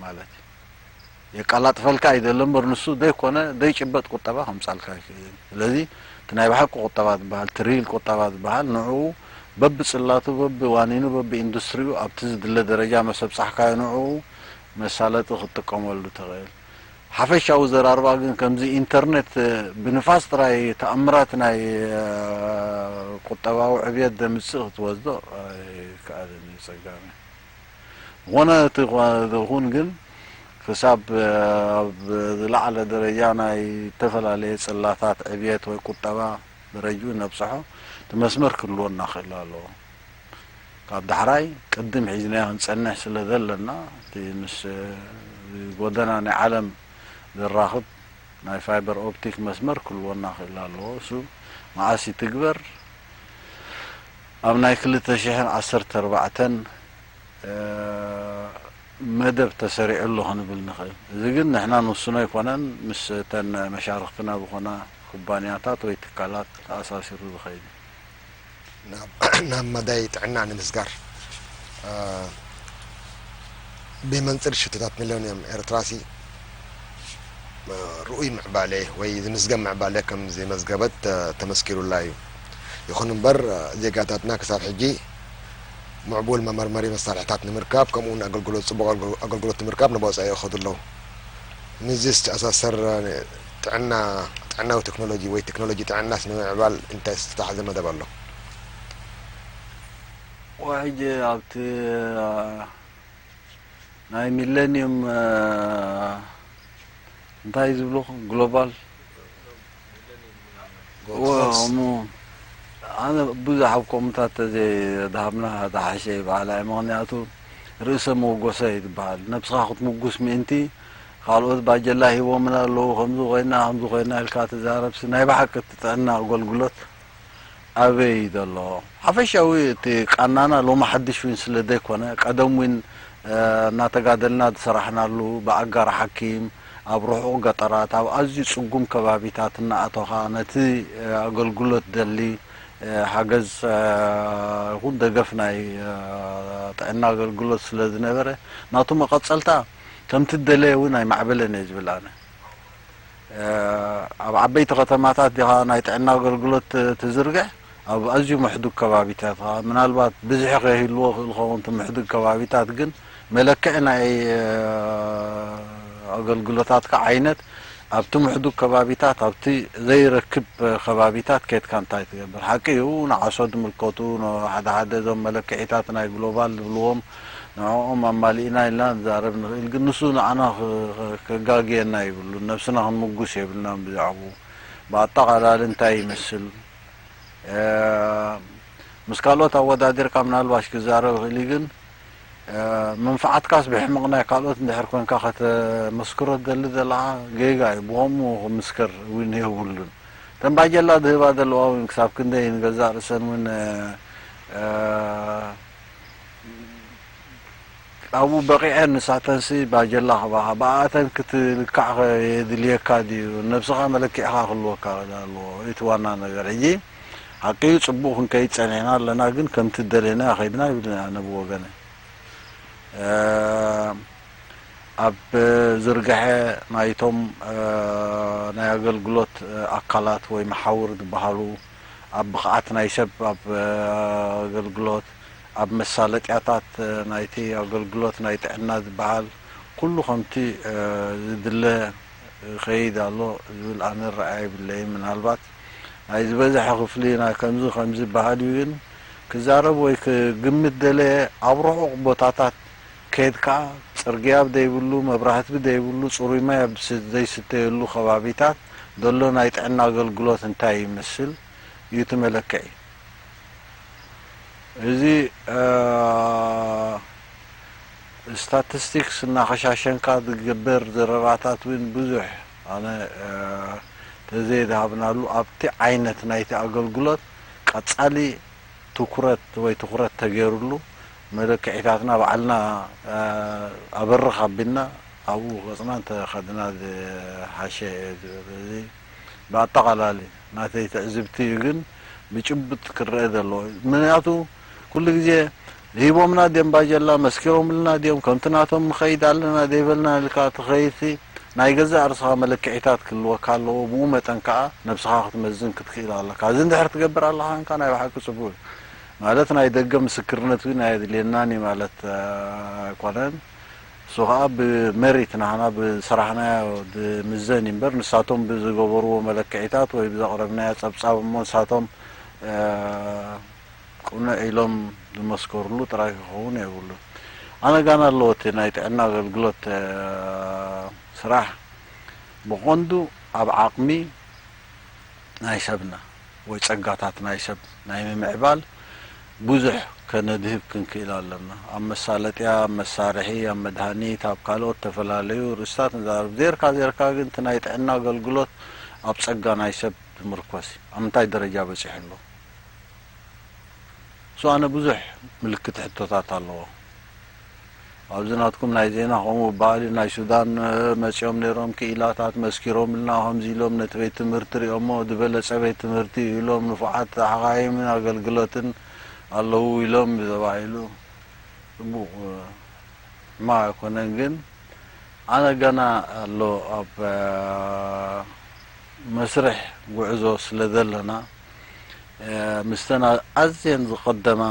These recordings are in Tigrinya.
ማለት እዩ። የቀላጥፈልካ ኣይደለ እምበር ንሱ ዘይኮነ ዘይጭበጥ ቁጠባ ከምጻልካ ይኽእል። ስለዚ እቲ ናይ ብሓቂ ቁጠባ ዝበሃል፣ እቲ ሪል ቁጠባ ዝበሃል ንዕኡ በብጽላቱ፣ በብዋኒኑ፣ በብኢንዱስትሪኡ ኣብቲ ዝድለ ደረጃ መሰብጻሕካዮ ንዕኡ መሳለጢ ክትጥቀመሉ ትኽእል። ሓፈሻዊ ዘራርባ ግን ከምዚ ኢንተርኔት ብንፋስ ጥራይ ተኣምራት ናይ ቁጠባዊ ዕብየት ዘምጽእ ክትወስዶ ኣይከኣልን እዩ፣ ጸጋሚ። ዝኾነ እቲ ይኹን ግን ክሳብ ኣብ ዝለዓለ ደረጃ ናይ ዝተፈላለየ ጽላታት ዕብየት ወይ ቁጠባ ደረጅኡ ነብጽሖ እቲ መስመር ክህልወና ክእል ኣለዎ። ካብ ዳሕራይ ቅድም ሒዝናዮ ክንጸንሕ ስለ ዘለና እቲ ምስ ጎደና ናይ ዓለም ዘራኽብ ናይ ፋይበር ኦፕቲክ መስመር ክህልወና ክእል ኣለዎ። እሱ መዓስ ይትግበር? ኣብ ናይ ክልተ ሽሕን ዓሰርተ ኣርባዕተን መደብ ተሰሪዑ ኣሎ ክንብል ንኽእል። እዚ ግን ንሕና ንውስኖ ኣይኮነን፣ ምስ እተን መሻርኽትና ዝኾና ኩባንያታት ወይ ትካላት ተኣሳሲሩ ዝኸይድ እዩ። ናብ መዳይ ጥዕና ንምስጋር ብመንፅር ሽቶታት ሚለኒየም ኤርትራሲ ርኡይ ምዕባለ ወይ ዝምዝገብ ምዕባለ ከም ዘመዝገበት ተመስኪሩላ እዩ። ይኹን እምበር ዜጋታትና ክሳብ ሕጂ ምዕቡል መመርመሪ መሳርሕታት ንምርካብ ከምኡውን ኣገልግሎት ፅቡቕ ኣገልግሎት ንምርካብ ናብ ወፃኢ ይኸዱ ኣለዉ። ምስዚ ዝተኣሳሰር ጥዕና ጥዕናዊ ቴክኖሎጂ ወይ ቴክኖሎጂ ጥዕናስ ንምምዕባል እንታይ ዝተታሕዘ መደብ ኣሎ? ሕጂ ኣብቲ ናይ ሚለኒየም እንታይ ዝብሉ ግሎባል ኣነ ብዙሕ ኣብ ከምኡታት ተዘይድሃብና ዝሓሸ ይበሃል። ምኽንያቱ ርእሰ መወገሰ እዩ ዝበሃል። ነብስኻ ክትምጉስ ምእንቲ ካልኦት ባጀላ ሂቦምና ኣለዉ፣ ከምዚ ኮይና ከምዚ ኮይና ኢልካ ትዛረብሲ ናይ ብሓቂ እቲ ጥዕና ኣገልግሎት ኣበይ ዘሎ? ሓፈሻዊ እቲ ቃናና ሎሚ ሓድሽ እውን ስለ ዘይኮነ ቀደም እውን እናተጋደልና ዝሰራሕናሉ ብኣጋር ሓኪም ኣብ ርሑቕ ገጠራት ኣብ ኣዝዩ ጽጉም ከባቢታት እናኣተኻ ነቲ ኣገልግሎት ደሊ ሓገዝ ይኹን ደገፍ ናይ ጥዕና ኣገልግሎት ስለ ዝነበረ ናቱ መቐጸልታ ከምቲ ደለየ እውን ኣይማዕበለን እየ ዝብል ኣነ። ኣብ ዓበይቲ ከተማታት ዲኻ ናይ ጥዕና ኣገልግሎት ትዝርግሕ? ኣብ ኣዝዩ ምሕዱግ ከባቢታት ምናልባት ብዝሒ ከይህልዎ ክእል ኸውን እቲ ምሕዱግ ከባቢታት ግን መለክዒ ናይ ኣገልግሎታትካ ዓይነት ኣብቲ ምሕዱግ ከባቢታት ኣብቲ ዘይረክብ ከባቢታት ከድካ እንታይ ትገብር ሓቂ እዩ ንዓሶ ዝምልከቱ ሓደ ሓደ እዞም መለክዒታት ናይ ግሎባል ዝብልዎም ንዕኦም ኣማሊእና ኢልና ንዛረብ ንኽእል ግን ንሱ ንዓና ከጋግየና ይብሉን ነብስና ክንምጉስ የብልናን ብዛዕብኡ ብኣጠቓላሊ እንታይ ይመስል ምስ ካልኦት ኣወዳዲርካ ምናልባሽ ክዛረብ ይኽእል እዩ ግን መንፍዓትካስ ብሕምቕ ናይ ካልኦት እንድሕር ኮንካ ከተመስክሮ ትደሊ ዘለኻ ጌጋ እዩ ብኸምኡ ክምስከር እውን የብሉን እተን ባጀላ ዝህባ ዘለዋ እውን ክሳብ ክንደይ ንገዛእ ርእሰን እውን ኣብኡ በቒዐን ንሳተንሲ ባጀላ ክባኻ ብኣተን ክትልካዕ የድልየካ ድዩ ነብስኻ መለኪዕኻ ክህልወካ ኣለዎ እቲ ዋና ነገር ሕጂ ሓቂ እዩ ጽቡቕ ክንከይድ ጸኒሕና ኣለና ግን ከምቲ ደለና ከይድና ይብል ኣነ ብወገነ ኣብ ዝርግሐ ናይቶም ናይ ኣገልግሎት ኣካላት ወይ መሓውር ዝበሃሉ ኣብ ብቕዓት ናይ ሰብ ኣብ ኣገልግሎት ኣብ መሳለጥያታት ናይቲ ኣገልግሎት ናይ ጥዕና ዝበሃል ኩሉ ከምቲ ዝድለ ይኸይድ ኣሎ ዝብል ኣነ ረኣያ ይብለይን ምናልባት ናይ ዝበዝሐ ክፍሊ ናይ ከምዚ ከምዚ በሃል እዩ ግን ክዛረብ ወይ ክግምት ደለየ ኣብ ርሑቕ ቦታታት ከይድካ ጽርግያ ብደይብሉ መብራህቲ ብደይብሉ ጽሩይ ማይ ኣብ ዘይስተየሉ ከባቢታት ዘሎ ናይ ጥዕና ኣገልግሎት እንታይ ይመስል እዩ እቲ መለክዒ። እዚ ስታቲስቲክስ እናኸሻሸንካ ዝግበር ዘረባታት እውን ብዙሕ ኣነ ተዘይድሃብናሉ ኣብቲ ዓይነት ናይቲ ኣገልግሎት ቀጻሊ ትኩረት ወይ ትኹረት ተገይሩሉ መለክዒታትና ባዕልና ኣበርኽ ኣቢልና ኣብኡ ገፅና እንተኸድና ዝሓሸ እየ ዝብል። እዚ ብኣጠቓላሊ ናተይ ትዕዝብቲ እዩ፣ ግን ብጭቡጥ ክረአ ዘለዎ እዩ። ምኽንያቱ ኩሉ ግዜ ሂቦምና ድዮም ባጀላ፣ መስኪሮምልና ድዮም፣ ከምቲ ናቶም ንኸይድ ኣለና ዘይበልና ኢልካ ትኸይድሲ፣ ናይ ገዛእ ርእስኻ መለክዒታት ክህልወካ ኣለዎ። ብኡ መጠን ከኣ ነብስኻ ክትመዝን ክትክእል ኣለካ። እዚ እንድሕር ትገብር ኣለኻ እንካ ናይ ብሓቂ ጽቡቕ እዩ። ማለት ናይ ደገ ምስክርነት እውን ኣየድልየናን እዩ ማለት ኣይኮነን። እሱ ከኣ ብመሪት ናህና ብስራሕናዮ ዝምዘን እዩ እምበር፣ ንሳቶም ብዝገበርዎ መለክዒታት ወይ ብዘቕረብናዮ ጸብጻብ እሞ ንሳቶም ቅኑዕ ኢሎም ዝመስከርሉ ጥራይ ክኸውን የብሉን። ኣነ ጋና ኣለዎ እቲ ናይ ጥዕና ኣገልግሎት ስራሕ ብቐንዱ ኣብ ዓቕሚ ናይ ሰብና ወይ ጸጋታት ናይ ሰብ ናይ ምምዕባል ብዙሕ ከነድህብ ክንክእል ኣለና። ኣብ መሳለጥያ፣ ኣብ መሳርሒ፣ ኣብ መድሃኒት፣ ኣብ ካልኦት ተፈላለዩ ርእስታት ንዛረብ። ዜርካ ዜርካ ግን እቲ ናይ ጥዕና ኣገልግሎት ኣብ ጸጋ ናይ ሰብ ዝምርኮስ እዩ። ኣብ ምንታይ ደረጃ በጺሑ ኣሎ? እሱ ኣነ ብዙሕ ምልክት ሕቶታት ኣለዎ። ኣብዚ ናትኩም ናይ ዜና ከምኡ በሃሊ ናይ ሱዳን መጺኦም ነይሮም ክኢላታት መስኪሮምልና ከምዚ ኢሎም ነቲ ቤት ትምህርቲ ሪኦሞ ዝበለጸ ቤት ትምህርቲ ኢሎም ንፉዓት ሓኻይምን ኣገልግሎትን ኣለዉ ኢሎም ተባሂሉ ጽቡቕ ሕማቕ ኣይኮነን ግን ኣነ ገና ኣሎ ኣብ መስርሕ ጉዕዞ ስለ ዘለና ምስተን ኣዝየን ዝቐደማ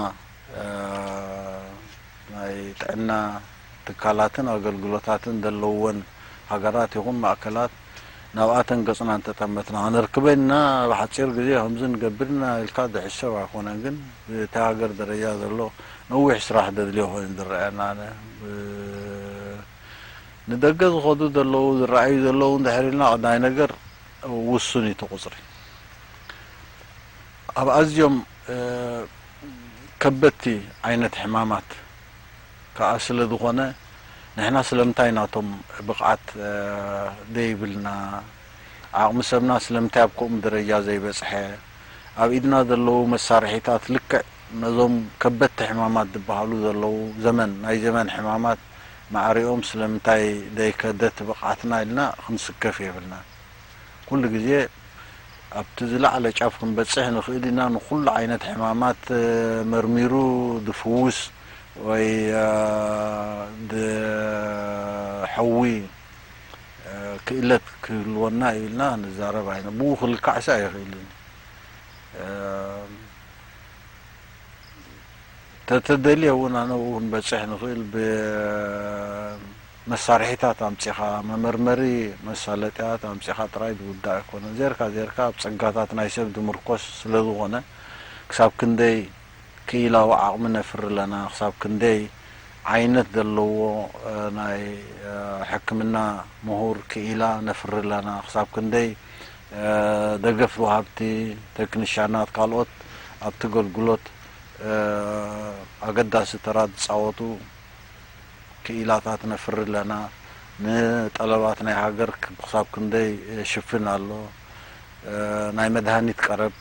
ናይ ጥዕና ትካላትን ኣገልግሎታትን ዘለውወን ሃገራት ይኹን ማእከላት ናብኣተን ገጽና እንተጠመትና ከነርክበን ኢና። ብሓጺር ግዜ ከምዚ ንገብር ኢና ኢልካ ዝሕሰብ ኣይኮነን፣ ግን ብቲ ሃገር ደረጃ ዘሎ ነዊሕ ስራሕ ዘድልዮ ኮይኑ ዝረኣየና ኣነ ንደገ ዝኸዱ ዘለዉ ዝረኣዩ ዘለዉ እንድሕር ኢልና ቀዳይ ነገር ውሱን እዩ እቲ ቁጽሪ። ኣብ ኣዝዮም ከበድቲ ዓይነት ሕማማት ከኣ ስለ ዝኾነ ንሕና ስለምንታይ ናቶም ብቕዓት ዘይብልና ዓቕሚ ሰብና ስለምንታይ ኣብ ከምኡ ደረጃ ዘይበጽሐ ኣብ ኢድና ዘለዉ መሳርሒታት ልክዕ ነዞም ከበድቲ ሕማማት ዝበሃሉ ዘለዉ ዘመን ናይ ዘመን ሕማማት ማዕሪኦም ስለምንታይ ዘይከደ እቲ ብቕዓትና ኢልና ክንስከፍ የብልና። ኩሉ ግዜ ኣብቲ ዝለዓለ ጫፍ ክንበጽሕ ንኽእል ኢና። ንኹሉ ዓይነት ሕማማት መርሚሩ ዝፍውስ ወይ ዝሐዊ ክእለት ክህልወና እዩ ኢልና ንዛረብ ኣይነ ብኡ ክልካዕሲ ኣይኽእልን። ተተደልየ እውን ኣነ ብኡ ክንበጽሕ ንኽእል ብመሳርሒታት ኣምጺኻ መመርመሪ መሳለጥያት ኣምጺኻ ጥራይ ዝውዳእ ኣይኮነን። ዜርካ ዜርካ ኣብ ጸጋታት ናይ ሰብ ዝምርኮስ ስለ ዝኾነ ክሳብ ክንደይ ክኢላዊ ዓቕሚ ነፍሪ ኣለና፣ ክሳብ ክንደይ ዓይነት ዘለዎ ናይ ሕክምና ምሁር ክኢላ ነፍሪ ኣለና፣ ክሳብ ክንደይ ደገፍ ወሃብቲ፣ ቴክኒሻናት፣ ካልኦት ኣብቲ ኣገልግሎት ኣገዳሲ ተራ ዝጻወቱ ክኢላታት ነፍሪ ኣለና። ንጠለባት ናይ ሃገር ክሳብ ክንደይ ሽፍን ኣሎ። ናይ መድሃኒት ቀረብ፣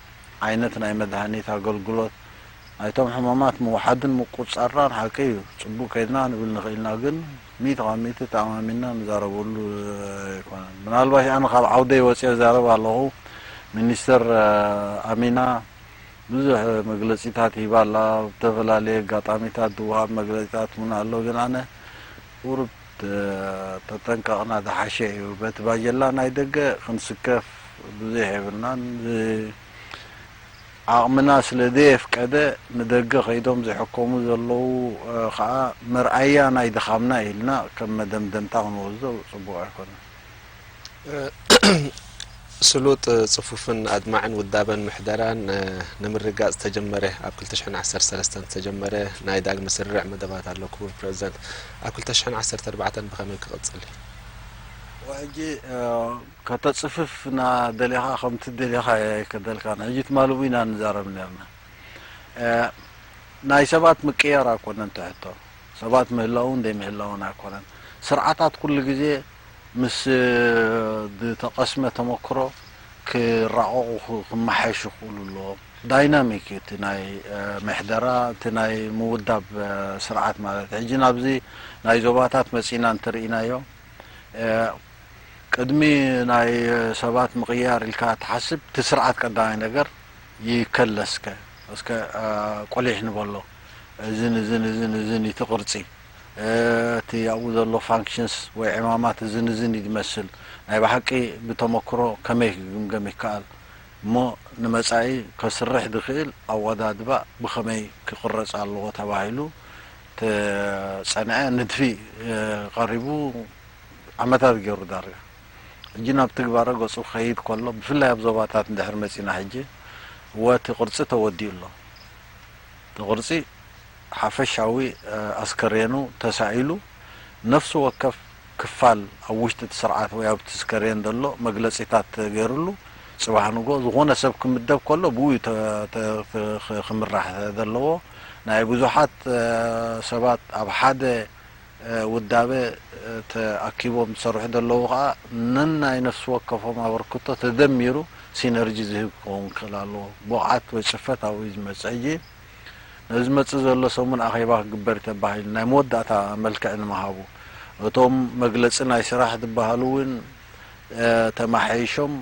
ዓይነት ናይ መድሃኒት ኣገልግሎት፣ ናይቶም ሕማማት ምውሓድን ምቁጽጻርናን ሓቂ እዩ። ጽቡቅ ከይድና ንብል ንኽእልና፣ ግን ሚእቲ ካብ ሚእቲ ተኣማሚንና ንዛረበሉ ኣይኮነን። ምናልባሽ ኣነ ካብ ዓውደይ ወጽየ ዛረብ ኣለኹ። ሚኒስተር ኣሚና ብዙሕ መግለጺታት ሂባ ኣላ። ብተፈላለየ ኣጋጣሚታት ዝወሃብ መግለጺታት እውን ኣሎ። ግን ኣነ ቁሩብ ተጠንቀቕና ዝሓሸ እዩ። በቲ ባጀላ ናይ ደገ ክንስከፍ ብዙሕ የብልናን። ዓቕምና ስለ ዘየፍቀደ ንደገ ከይዶም ዝሕከሙ ዘለዉ ከዓ መርኣያ ናይ ድኻምና ኢልና ከም መደምደምታ ክንወስዶ ጽቡቕ ኣይኮነን። ስሉጥ፣ ጽፉፍን ኣድማዕን ውዳበን ምሕደራን ንምርግጋጽ ዝተጀመረ፣ ኣብ ክልተ ሽሕን ዓሰርተ ሰለስተን ዝተጀመረ ናይ ዳግመ ስርርዕ መደባት ኣሎ። ክቡር ፕረዚደንት፣ ኣብ ክልተ ሽሕን ዓሰርተ ኣርባዕተን ብኸመይ ክቕጽል እዩ? ሕጂ ከተጽፍፍ እና ደሊኻ ከምቲ ደሊኻ ኣይከደልካን። ሕጂ ትማሊ ኢና ንዛረብ ነርና። ናይ ሰባት ምቅያር ኣይኮነን ትሕቶ። ሰባት ምህላውን ዘይምህላውን ኣይኮነን። ስርዓታት ኩሉ ግዜ ምስ ዝተቐስመ ተመክሮ ክራቐቑ ክመሓየሹ ክኽእሉ ኣለዎም። ዳይናሚክ እዩ እቲ ናይ ምሕደራ እቲ ናይ ምውዳብ ስርዓት ማለት ሕጂ ናብዚ ናይ ዞባታት መፂና እንተርኢናዮ ቅድሚ ናይ ሰባት ምቕያር ኢልካ ትሓስብ እቲ ስርዓት ቀዳማይ ነገር ይከለስከ እስከ ቆሊሕ ንበሎ እዝን እዝን እዝን እዝን እቲ ቅርጺ እቲ ኣብኡ ዘሎ ፋንክሽንስ ወይ ዕማማት እዝን እዝን እዩ ዝመስል። ናይ ብሓቂ ብተመክሮ ከመይ ክግምገም ይከኣል እሞ ንመጻኢ ከስርሕ ዝኽእል ኣወዳድባ ብኸመይ ክቕረጽ ኣለዎ ተባሂሉ ተጸንዐ ንድፊ ቀሪቡ ዓመታት ገይሩ ዳርጋ። ሕጂ ናብ ትግባረ ገጹ ክኸይድ ከሎ ብፍላይ ኣብ ዞባታት እንድሕር መጺና ሕጂ እወ እቲ ቅርጺ ተወዲኡ ኣሎ። እቲ ቅርጺ ሓፈሻዊ ኣስከሬኑ ተሳኢሉ ነፍሲ ወከፍ ክፋል ኣብ ውሽጢ እቲ ስርዓት ወይ ኣብቲ ስከሬን ዘሎ መግለጺታት ተገይሩሉ ጽባሕ ንጎ ዝኾነ ሰብ ክምደብ ከሎ ብኡ ክምራሕ ዘለዎ ናይ ብዙሓት ሰባት ኣብ ሓደ ውዳበ ተኣኪቦም ዝሰርሑ ዘለዉ ከዓ ነናይ ነፍሲ ወከፎም ኣበርክቶ ተደሚሩ ሲነርጂ ዝህብ ክኸውን ክኽእል ኣለዎ። ብቕዓት ወይ ጽፈት ኣብኡ እዩ ዝመጽእ። ሕጂ ነዚ ዝመጽእ ዘሎ ሰሙን ኣኼባ ክግበር ተባሂሉ ናይ መወዳእታ መልክዕ ንምሃቡ እቶም መግለጺ ናይ ስራሕ ዝበሃሉ እውን ተማሓይሾም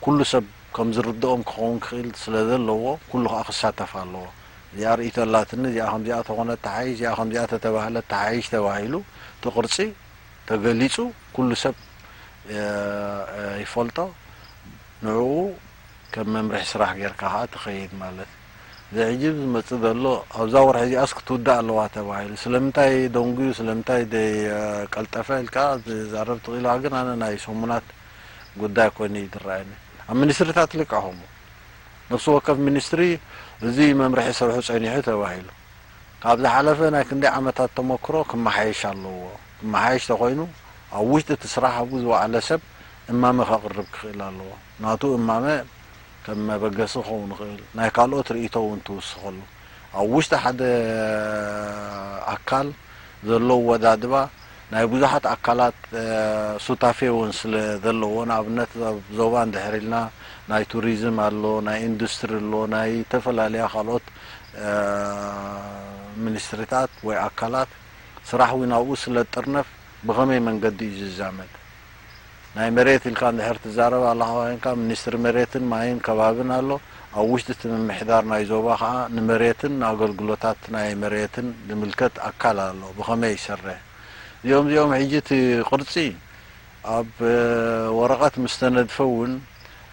ኩሉ ሰብ ከም ዝርድኦም ክኸውን ክኽእል ስለ ዘለዎ ኩሉ ከዓ ክሳተፍ ኣለዎ። እዚኣ ርእይቶ ኣላትኒ፣ እዚኣ ከምዚኣ ተኾነት ተሓይሽ፣ እዚኣ ከምዚኣ ተተባህለት ተሓይሽ ተባሂሉ እቲ ቅርጺ ተገሊጹ ኩሉ ሰብ ይፈልጦ። ንዕኡ ከም መምርሒ ስራሕ ጌርካ ከዓ ትኸይድ ማለት እዩ። እዚ ሕጂ ዝመጽእ ዘሎ ኣብዛ ወርሒ እዚኣስ ክትውዳእ ኣለዋ ተባሂሉ ስለምንታይ ደንጉዩ ስለምንታይ ደይቀልጠፈ ኢልካ ዝዛረብ ትኽእል ኢኻ፣ ግን ኣነ ናይ ሰሙናት ጉዳይ ኮይኑ እዩ ዝረኣየኒ። ኣብ ሚኒስትሪታት ልክዕ ከምኡ ነፍሲ ወከፍ ሚኒስትሪ እዚ መምርሒ ስርሑ ጸኒሑ ተባሂሉ ካብ ዝሓለፈ ናይ ክንደይ ዓመታት ተመክሮ ክመሓየሽ ኣለዎ። ክመሓየሽ ተኾይኑ ኣብ ውሽጢ እቲ ስራሕ ኣብኡ ዝወዓለ ሰብ እማመ ከቕርብ ክኽእል ኣለዎ። ናቱ እማመ ከም መበገሲ ክኸውን ይኽእል፣ ናይ ካልኦት ርእይቶ እውን ትውስኸሉ። ኣብ ውሽጢ ሓደ ኣካል ዘሎ ኣወዳድባ ናይ ብዙሓት ኣካላት ሱታፌ እውን ስለ ዘለዎ ንኣብነት ኣብ ዞባ እንድሕር ኢልና ናይ ቱሪዝም ኣሎ፣ ናይ ኢንዱስትሪ ኣሎ፣ ናይ ዝተፈላለያ ካልኦት ሚኒስትሪታት ወይ ኣካላት ስራሕ እውን ኣብኡ ስለ ዝጥርነፍ ብኸመይ መንገዲ እዩ ዝዛመድ? ናይ መሬት ኢልካ እንድሕር ትዛረብ ኣለኻ ኮይንካ ሚኒስትሪ መሬትን ማይን ከባብን ኣሎ። ኣብ ውሽጢ እቲ ምምሕዳር ናይ ዞባ ከዓ ንመሬትን ንኣገልግሎታት ናይ መሬትን ዝምልከት ኣካል ኣሎ። ብኸመይ ይሰርሕ? እዚኦም እዚኦም ሕጂ እቲ ቅርፂ ኣብ ወረቐት ምስ ተነድፈ እውን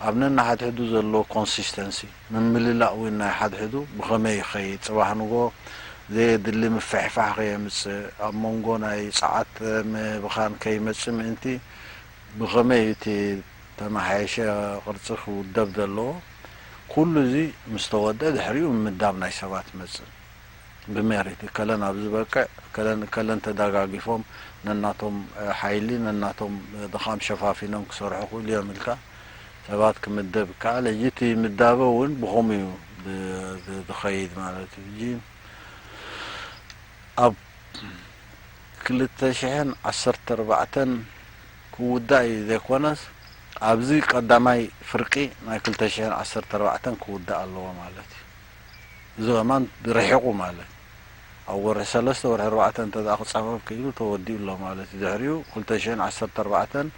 ኣብ ነንሓድሕዱ ዘሎ ኮንሲስተንሲ ምምልላእ እውን ናይ ሓድሕዱ ብኸመይ ይኸይድ ፅባሕ ንጎ ዘየድሊ ምፍሕፋሕ ከየምፅእ ኣብ መንጎ ናይ ፀዓት ምብኻን ከይመፅእ ምእንቲ ብኸመይ እቲ ተመሓየሸ ቅርፂ ክውደብ ዘለዎ ኩሉ እዚ ምስ ተወደ ድሕሪኡ ምምዳብ ናይ ሰባት ይመፅእ። ብሜሪት እከለን ኣብ ዝበቅዕ እከለን እከለን ተዳጋጊፎም ነናቶም ሓይሊ ነናቶም ድኻም ሸፋፊኖም ክሰርሑ ክእሉ እዮም ኢልካ ሰባት ክምደብ ይከኣል። ሕጂ እቲ ምዳበ እውን ብኸምኡ እዩ ዝኸይድ ማለት እዩ። ሕጂ ኣብ ክልተ ሽሕን ዓሰርተ ኣርባዕተን ክውዳእ እዩ ዘይኮነስ ኣብዚ ቀዳማይ ፍርቂ ናይ ክልተ ሽሕን ዓሰርተ ኣርባዕተን ክውዳእ ኣለዎ ማለት እዩ። እዚ ከማን ርሒቑ ማለት ኣብ ወርሒ ሰለስተ ወርሒ ኣርባዕተ እንተ ደኣ ክጻፈፍ ክኢሉ ተወዲኡ ኣሎ ማለት እዩ። ድሕሪኡ ክልተ ሽሕን ዓሰርተ ኣርባዕተን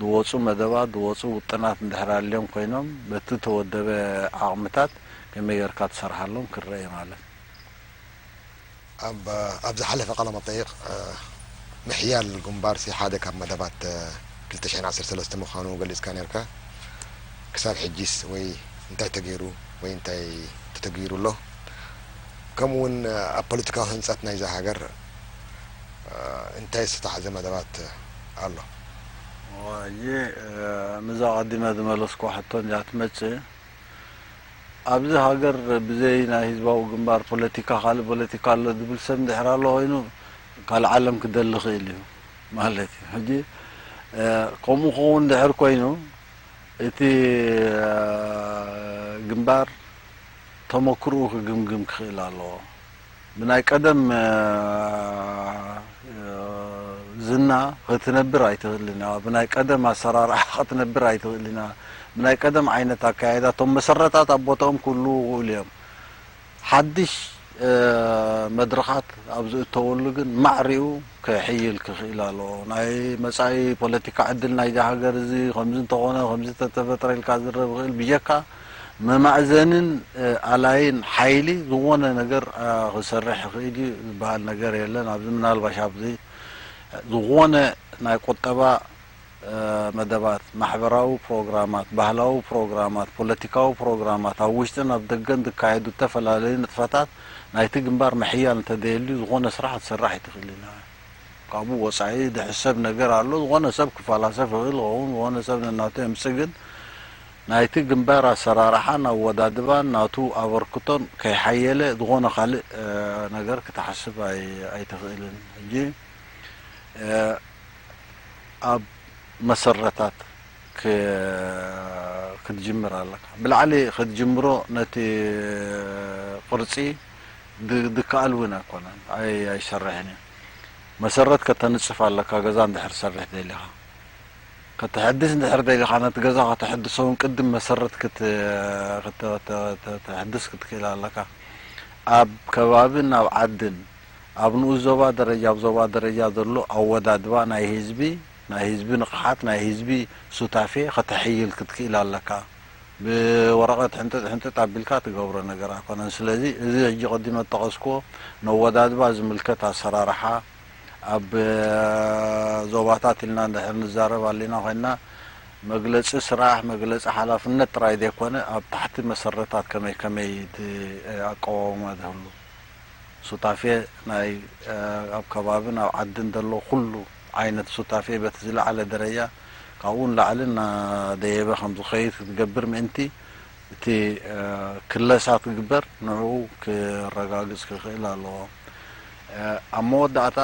ዝወጹ መደባት ዝወጹ ውጥናት እንድሕር ኣልዮም ኮይኖም በቲ ተወደበ ዓቕምታት ከመይ ጌርካ ትሰርሓሎም ክረአ ማለት እዩ። ኣብ ኣብ ዝሓለፈ ቃለ መጠይቕ ምሕያል ግንባርሲ ሓደ ካብ መደባት ክልተ ሽሕን ዓሰርተ ሰለስተ ምዃኑ ገሊጽካ ነርካ። ክሳብ ሕጂስ ወይ እንታይ ተገይሩ ወይ እንታይ ተተግቢሩ ኣሎ? ከምኡ እውን ኣብ ፖለቲካዊ ህንጸት ናይዛ ሃገር እንታይ ዝተታሕዘ መደባት ኣሎ? ሕጂ ምዛ ቀዲመ ዝመለስኩ ሕቶ እንድያ ትመጽእ ኣብዚ ሃገር ብዘይ ናይ ህዝባዊ ግንባር ፖለቲካ ካልእ ፖለቲካ ኣሎ ዝብል ሰብ እንድሕር ኣሎ ኮይኑ ካልእ ዓለም ክደሊ ክእል እዩ ማለት እዩ። ሕጂ ከምኡ ክኸውን እንድሕር ኮይኑ እቲ ግንባር ተመክርኡ ክግምግም ክኽእል ኣለዎ። ብናይ ቀደም ዝና ክትነብር ኣይትኽእልን ኢኻ። ብናይ ቀደም ኣሰራርሓ ክትነብር ኣይትኽእልን ኢኻ። ብናይ ቀደም ዓይነት ኣካያይዳ እቶም መሰረታት ኣብ ቦትኦም ክህልዉ ይኽእሉ እዮም። ሓድሽ መድረኻት ኣብ ዝእተወሉ ግን ማዕሪኡ ክሕይል ክኽእል ኣለዎ። ናይ መጻኢ ፖለቲካ ዕድል ናይዛ ሃገር እዚ ከምዚ እንተኾነ ከምዚ ተተፈጥረ ኢልካ ዝረብ ይኽእል ብጀካ መማእዘንን ኣላይን ሓይሊ ዝኾነ ነገር ክሰርሕ ይኽእል እዩ ዝበሃል ነገር የለን። ኣብዚ ምናልባሽ ኣብዚ ዝኾነ ናይ ቁጠባ መደባት፣ ማሕበራዊ ፕሮግራማት፣ ባህላዊ ፕሮግራማት፣ ፖለቲካዊ ፕሮግራማት፣ ኣብ ውሽጥን ኣብ ደገን ዝካየዱ ዝተፈላለዩ ንጥፈታት ናይቲ ግንባር ምሕያል እንተደየልዩ ዝኾነ ስራሕ ክትሰርሕ ኣይትኽእልን ኢኻ። ካብኡ ወጻኢ ዝሕሰብ ነገር ኣሎ። ዝኾነ ሰብ ክፈላሰፍ ይኽእል ይኸውን፣ ዝኾነ ሰብ ነናቱ የምጽእ። ግን ናይቲ ግንባር ኣሰራርሓን ኣወዳድባን ናቱ ኣበርክቶን ከይሓየለ ዝኾነ ካልእ ነገር ክትሓስብ ኣይትኽእልን። ሕጂ ኣብ መሰረታት ክትጅምር ኣለካ። ብላዕሊ ክትጅምሮ ነቲ ቅርጺ ድከኣል እውን ኣይኮነን፣ ኣይሰርሕን እዩ። መሰረት ከተንጽፍ ኣለካ፣ ገዛ እንድሕር ትሰርሕ ደሊኻ። ከተሐድስ እንድሕር ደሊኻ፣ ነቲ ገዛ ከተሐድሶ እውን ቅድም መሰረት ከተሐድስ ክትክእል ኣለካ። ኣብ ከባብን ኣብ ዓድን ኣብ ንኡስ ዞባ ደረጃ፣ ኣብ ዞባ ደረጃ ዘሎ ኣወዳድባ ናይ ህዝቢ፣ ናይ ህዝቢ ንቕሓት፣ ናይ ህዝቢ ሱታፌ ከተሐይል ክትክእል ኣለካ። ብወረቐት ሕንጥጥ ሕንጥጥ ኣቢልካ ትገብሮ ነገር ኣይኮነን። ስለዚ እዚ ሕጂ ቀዲመ እጠቐስክዎ ነወዳድባ ዝምልከት ኣሰራርሓ ኣብ ዞባታት ኢልና እንድሕር ንዛረብ ኣሊና ኮይንና መግለጺ ስራሕ፣ መግለጺ ሓላፍነት ጥራይ ዘይኮነ ኣብ ታሕቲ መሰረታት ከመይ ከመይ እቲ ኣቀዋውማ ዝህሉ ሱታፌ ናይ ኣብ ከባብን ኣብ ዓድን ዘሎ ኩሉ ዓይነት ሱታፌ በቲ ዝለዓለ ደረጃ ካብኡ ንላዕሊ እናደየበ ከም ዝኸይድ ክትገብር ምእንቲ እቲ ክለሳ ትግበር ንዕኡ ክረጋግጽ ክኽእል ኣለዎ። ኣብ መወዳእታ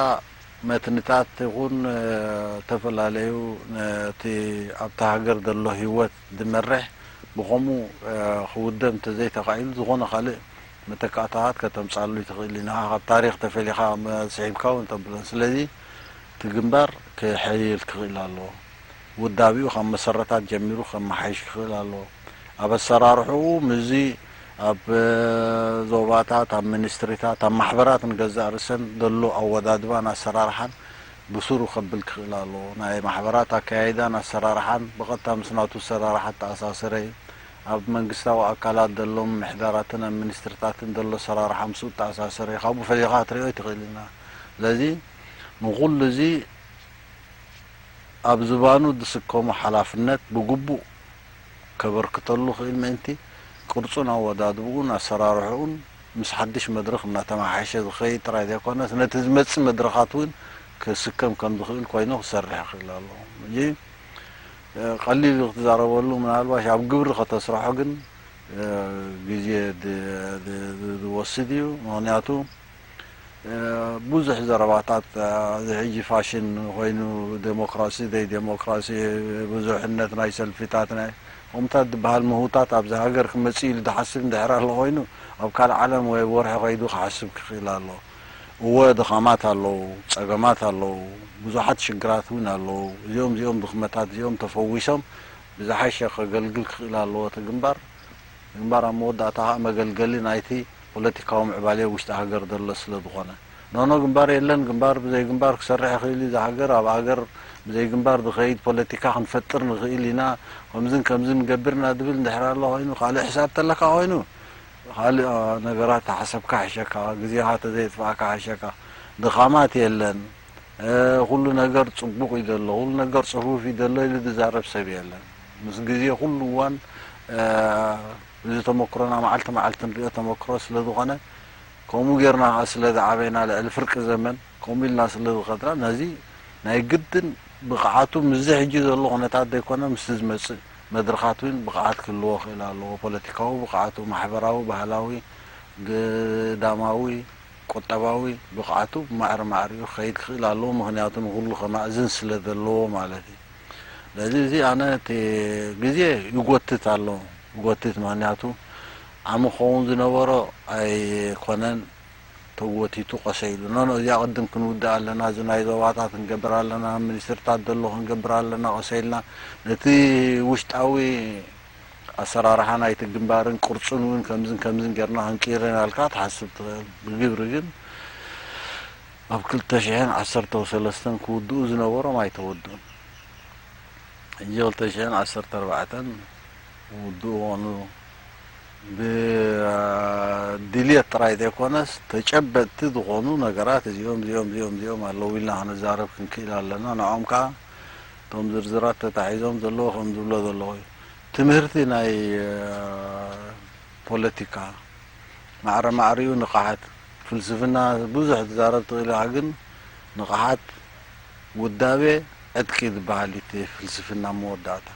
መትንታት ይኹን ዝተፈላለዩ ነቲ ኣብታ ሃገር ዘሎ ህይወት ዝመርሕ ብኸምኡ ክውደብ እንተዘይተኻኢሉ ዝኾነ ካልእ መተካእታታት ከተምጻሉ ይትኽእል ኢና። ካብ ታሪኽ ተፈሊኻ ስሒብካ እውን ተብለን። ስለዚ እቲ ግንባር ክሕይል ክኽእል ኣለዎ። ውዳቢኡ ካብ መሰረታት ጀሚሩ ከመሓይሽ ክኽእል ኣለዎ። ኣብ ኣሰራርሕኡ ምስዚ ኣብ ዞባታት፣ ኣብ ሚኒስትሪታት፣ ኣብ ማሕበራት ንገዛእ ርእሰን ዘሎ ኣወዳድባን ኣሰራርሓን ብሱሩ ከብል ክኽእል ኣለዎ። ናይ ማሕበራት ኣከያይዳን ኣሰራርሓን ብቐጥታ ምስ ናቱ ኣሰራርሓ ተኣሳሰረ እዩ። ኣብ መንግስታዊ ኣካላት ዘሎ ምምሕዳራትን ኣብ ሚኒስትሪታትን ዘሎ ኣሰራርሓ ምስኡ ተኣሳሰረ እዩ። ካብኡ ፈሊኻ ክትሪኦ ኣይትኽእል ኢና። ስለዚ ንኹሉ እዚ ኣብ ዝባኑ ዝስከሞ ሓላፍነት ብግቡእ ከበርክተሉ ክእል ምእንቲ ቅርጹን ኣወዳድብኡን ኣሰራርሕኡን ምስ ሓድሽ መድረኽ እናተመሓየሸ ዝኸይድ ጥራይ ዘይኮነስ ነቲ ዝመጽእ መድረኻት እውን ክስከም ከም ዝኽእል ኮይኑ ክሰርሕ ይኽእል ኣሎ። ሕጂ ቀሊል እዩ ክትዛረበሉ፣ ምናልባሽ ኣብ ግብሪ ከተስርሖ ግን ግዜ ዝወስድ እዩ። ምኽንያቱ ብዙሕ ዘረባታት እዚ ሕጂ ፋሽን ኮይኑ ዴሞክራሲ ዘይዴሞክራሲ ብዙሕነት ናይ ሰልፊታት ናይ ከምታት ዝበሃል ምህውታት ኣብዚ ሃገር ክመጽእ ኢሉ ዝሓስብ እንድሕር ኣሎ ኮይኑ ኣብ ካልእ ዓለም ወይ ወርሒ ከይዱ ክሓስብ ክኽእል ኣሎ። እወ ድኻማት ኣለዉ፣ ጸገማት ኣለዉ፣ ብዙሓት ሽግራት እውን ኣለዉ። እዚኦም እዚኦም ድኽመታት እዚኦም ተፈዊሶም ብዝሓሸ ከገልግል ክኽእል ኣለዎ እቲ ግንባር። ግንባር ኣብ መወዳእታ ከዓ መገልገሊ ናይቲ ፖለቲካዊ ምዕባሌ ውሽጢ ሃገር ዘሎ ስለ ዝኾነ። ኖኖ ግንባር የለን፣ ግንባር ብዘይ ግንባር ክሰርሕ ይኽእል እዩ፣ እዚ ሃገር ኣብ ሃገር ብዘይ ግንባር ዝኸይድ ፖለቲካ ክንፈጥር ንኽእል ኢና፣ ከምዝን ከምዝን ንገብር ኢና ዝብል እንድሕር ኣሎ ኮይኑ ካልእ ሕሳብ ተለካ ኮይኑ ካልእ ነገራት ተሓሰብካ ሕሸካ፣ ግዜኻ ተዘየጥፋእካ ሕሸካ። ድኻማት የለን። ኩሉ ነገር ጽቡቕ እዩ ዘሎ፣ ኩሉ ነገር ጽፉፍ እዩ ዘሎ ኢሉ ዝዛረብ ሰብ የለን። ምስ ግዜ ኩሉ እዋን እዚ ተመክሮና መዓልቲ መዓልቲ ንሪኦ ተመክሮ ስለ ዝኾነ ከምኡ ጌርና ከዓ ስለ ዝዓበና ልዕሊ ፍርቂ ዘመን ከምኡ ኢልና ስለ ዝኸድና ነዚ ናይ ግድን ብቕዓቱ ምስዚ ሕጂ ዘሎ ኩነታት ዘይኮነ ምስቲ ዝመጽእ መድረኻት እውን ብቕዓት ክህልዎ ክእል ኣለዎ። ፖለቲካዊ ብቕዓቱ፣ ማሕበራዊ፣ ባህላዊ፣ ግዳማዊ፣ ቁጠባዊ ብቕዓቱ ማዕረ ማዕሪኡ ክኸይድ ክኽእል ኣለዎ። ምኽንያቱ ንኹሉ ከማእዝን ስለ ዘለዎ ማለት እዩ። ስለዚ እዚ ኣነ እቲ ግዜ ይጎትት ኣሎ፣ ይጎትት። ምኽንያቱ ዓሚ ክኸውን ዝነበሮ ኣይኮነን ተጎቲቱ ቀሰ ኢሉ። ኖኖ እዚኣ ቅድም ክንውድእ ኣለና፣ እዚ ናይ ዞባታት ክንገብር ኣለና፣ ሚኒስትርታት ዘሎ ክንገብር ኣለና፣ ቀሰ ኢልና ነቲ ውሽጣዊ ኣሰራርሓ ናይቲ ግንባርን ቅርጹን እውን ከምዝን ከምዝን ጌርና ክንቅይር ኢና ኢልካ ትሓስብ ትኽእል። ብግብሪ ግን ኣብ ክልተ ሽሕን ዓሰርተ ሰለስተን ክውድኡ ዝነበሮም ኣይተወድኡን። ሕጂ ክልተ ሽሕን ዓሰርተ ኣርባዕተን ክውድኡ ኾኑ ብድልየት ጥራይ ዘይኮነስ ተጨበጥቲ ዝኾኑ ነገራት እዚኦም እዚኦም እዚኦም እዚኦም ኣለዉ ኢልና ክንዛረብ ክንክእል ኣለና። ንዖም ከዓ እቶም ዝርዝራት ተታሒዞም ዘለዉ ከም ዝብሎ ዘለኹ እዩ። ትምህርቲ ናይ ፖለቲካ ማዕረ ማዕሪኡ ንቕሓት ፍልስፍና ብዙሕ ትዛረብ ትኽእል ኢኻ፣ ግን ንቕሓት ውዳቤ ዕጥቂ ዝበሃል እዩ እቲ ፍልስፍና መወዳእታ።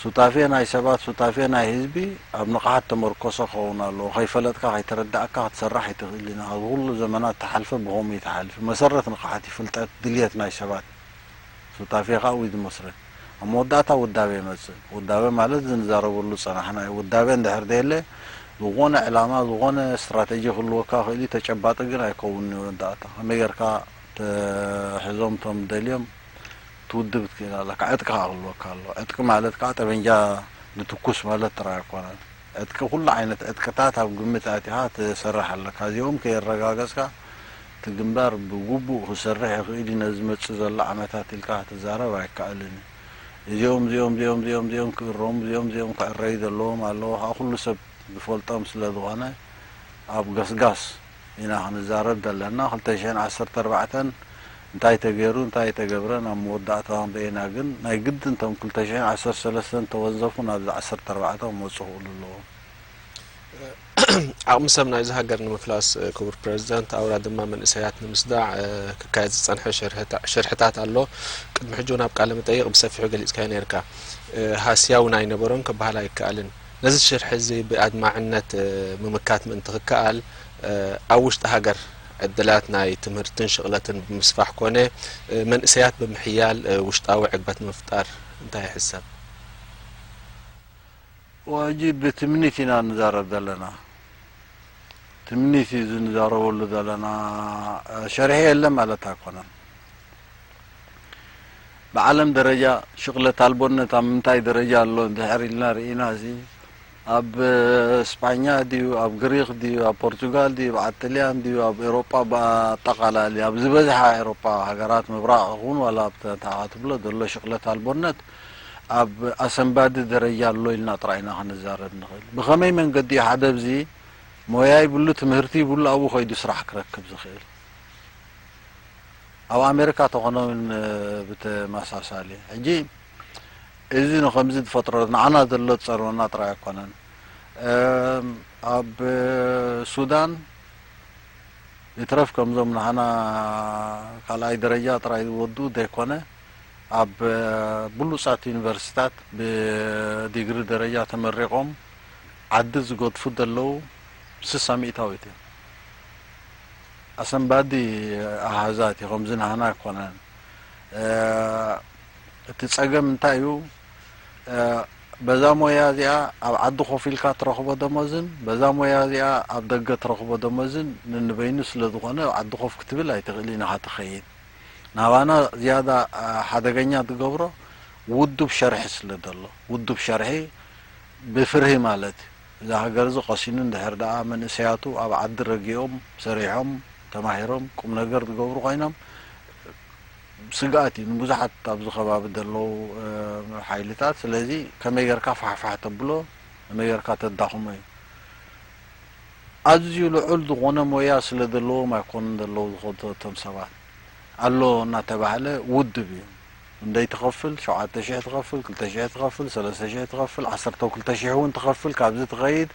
ሱታፌ ናይ ሰባት፣ ሱታፌ ናይ ህዝቢ ኣብ ንቕሓት ተመርኮሰ ክኸውን ኣለዎ። ከይፈለጥካ፣ ከይተረዳእካ ክትሰርሕ ኣይትኽእልን ኢኻ። እዚ ኩሉ ዘመናት ተሓልፈ ብኸምኡ እዩ ተሓልፊ። መሰረት ንቕሓት እዩ ፍልጠት፣ ድልየት ናይ ሰባት። ሱታፌ ኸኣ ኣብኡ እዩ ዝመስረት። ኣብ መወዳእታ ውዳቤ ይመጽእ። ውዳቤ ማለት እዚ ንዛረበሉ ዝጸናሕና እዩ። ውዳቤ እንድሕር ደየለ፣ ዝኾነ ዕላማ፣ ዝኾነ ስትራተጂ ክህልወካ ይኽእል እዩ፣ ተጨባጢ ግን ኣይከውንን እዩ መወዳእታ። ከመይ ጌርካ ተሕዞም እቶም ደልዮም ትውድብ ትክእል ኣለካ። ዕጥቂ ከዓ ክህልወካ ኣለዎ። ዕጥቂ ማለት ከዓ ጠበንጃ ንትኩስ ማለት ጥራይ ኣይኮነን። ዕጥቂ፣ ኩሉ ዓይነት ዕጥቅታት ኣብ ግምት ኣእቲኻ ትሰርሕ ኣለካ። እዚኦም ከየረጋገፅካ እቲ ግንባር ብግቡእ ክሰርሕ ይኽእል እዩ ነዚ ዝመፅእ ዘሎ ዓመታት ኢልካ ክትዛረብ ኣይከኣልን እዩ። እዚኦም እዚኦም እዚኦም እዚኦም እዚኦም ክእረሙ፣ እዚኦም እዚኦም ክዕረዩ ዘለዎም ኣለዎ። ከዓ ኩሉ ሰብ ዝፈልጦም ስለ ዝኾነ ኣብ ገስጋስ ኢና ክንዛረብ ዘለና። ክልተ ሽሕን ዓሰርተ ኣርባዕተን እንታይ ተገይሩ እንታይ ተገብረ ናብ መወዳእታ ክንርእየና፣ ግን ናይ ግድን እቶም ክልተ ሽሕን ዓሰርተ ሰለስተን ተወንዘፉ ናብዚ ዓሰርተ ኣርባዕተ ክመፁ ክእሉ ኣለዎም። ዓቕሚ ሰብ ናይዚ ሃገር ንምፍላስ፣ ክቡር ፕረዚደንት፣ ኣውራ ድማ መንእሰያት ንምስዳዕ ክካየድ ዝጸንሐ ሽርሕታት ኣሎ። ቅድሚ ሕጂ እውን ኣብ ቃለ መጠይቕ ብሰፊሑ ገሊጽካዮ ነይርካ። ሃስያ እውን ኣይነበሮን ክበሃል ኣይከኣልን። ነዚ ሽርሒ እዚ ብኣድማዕነት ምምካት ምእንቲ ክከኣል፣ ኣብ ውሽጢ ሃገር ዕድላት ናይ ትምህርትን ሽቕለትን ብምስፋሕ ኮነ መንእሰያት ብምሕያል ውሽጣዊ ዕግበት ንምፍጣር እንታይ ይሕሰብ? ሕጂ ብትምኒት ኢና ንዛረብ ዘለና። ትምኒት እዩ እዚ ንዛረበሉ ዘለና። ሸርሒ የለን ማለት ኣይኮነን። ብዓለም ደረጃ ሽቕለት ኣልቦነት ኣብ ምንታይ ደረጃ ኣሎ እንድሕር ኢልና ርኢና፣ እዚ ኣብ ስጳኛ ድዩ፣ ኣብ ግሪክ ድዩ፣ ኣብ ፖርቹጋል ድዩ፣ ኣብ ዓጥልያን ድዩ፣ ኣብ ኤሮጳ ብኣጠቓላሊ ኣብ ዝበዝሓ ኤሮጳ ሃገራት ምብራቕ ይኹን ዋላ ኣብ ተ-፣ ትብሎ ዘሎ ሽቕለት ኣልቦነት ኣብ ኣሰንባዲ ደረጃ ኣሎ ኢልና ጥራይ ኢና ክንዛረብ ንኽእል። ብኸመይ መንገዲ እዩ ሓደ ኣብዚ ሞያ ይብሉ፣ ትምህርቲ ይብሉ፣ ኣብኡ ከይዱ ስራሕ ክረክብ ዝኽእል? ኣብ ኣሜሪካ ተኾነ እውን ብተመሳሳሊ። ሕጂ እዚ ንኸምዚ ዝፈጥሮ ንዓና ዘሎ ዝጸርበና ጥራይ ኣይኮነን። እም፣ ኣብ ሱዳን ይትረፍ ከምዞም ንዓና ካልኣይ ደረጃ ጥራይ ዝወድኡ ዘይኮነ፣ ኣብ ብሉጻት ዩኒቨርሲታት ብዲግሪ ደረጃ ተመሪቖም ዓዲ ዝገድፉ ዘለዉ ስሳ ሚእታዊት እዮም። ኣሰንባዲ ኣሃዛት እዩ፣ ከምዚ ናህና ኣይኮነን። እ፣ እቲ ጸገም እንታይ እዩ? እ፣ በዛ ሞያ እዚኣ ኣብ ዓዲ ኮፍ ኢልካ ትረኽቦ ደሞዝን በዛ ሞያ እዚኣ ኣብ ደገ ትረኽቦ ደሞዝን ንንበይኑ ስለ ዝኾነ፣ ኣብ ዓዲ ኮፍ ክትብል ኣይትኽእልን ኢኻ ትኸይድ። ናባና ዝያዳ፣ እ፣ ሓደገኛ ትገብሮ ውዱብ ሸርሒ ስለ ዘሎ፣ ውዱብ ሸርሒ ብፍርሂ ማለት እዩ። እዛ ሃገር እዚ ቀሲኑ እንድሕር ደኣ መንእሰያቱ ኣብ ዓዲ ረጊኦም፣ ሰሪሖም፣ ተማሂሮም፣ ቁም ነገር ዝገብሩ ኮይኖም፣ ስግኣት እዩ ንብዙሓት ኣብዚ ከባቢ ዘለዉ፣ እ፣ ሓይልታት። ስለዚ ከመይ ጌርካ ፋሕፋሕ ተብሎ፣ ከመይ ጌርካ ተዳኽሞ እዩ። ኣዝዩ ልዑል ዝኾነ ሞያ ስለ ዘለዎም ኣይኮኑን ዘለዉ ዝኸዱ እቶም ሰባት። ኣሎ እናተባህለ ውድብ እዩ። እንደይ ትኸፍል፣ ሸውዓተ ሽሕ ትኸፍል፣ ክልተ ሽሕ ትኸፍል፣ ሰለስተ ሽሕ ትኸፍል፣ ዓሰርተ ክልተ ሽሕ እውን ትኸፍል፣ ካብዚ ትኸይድ፣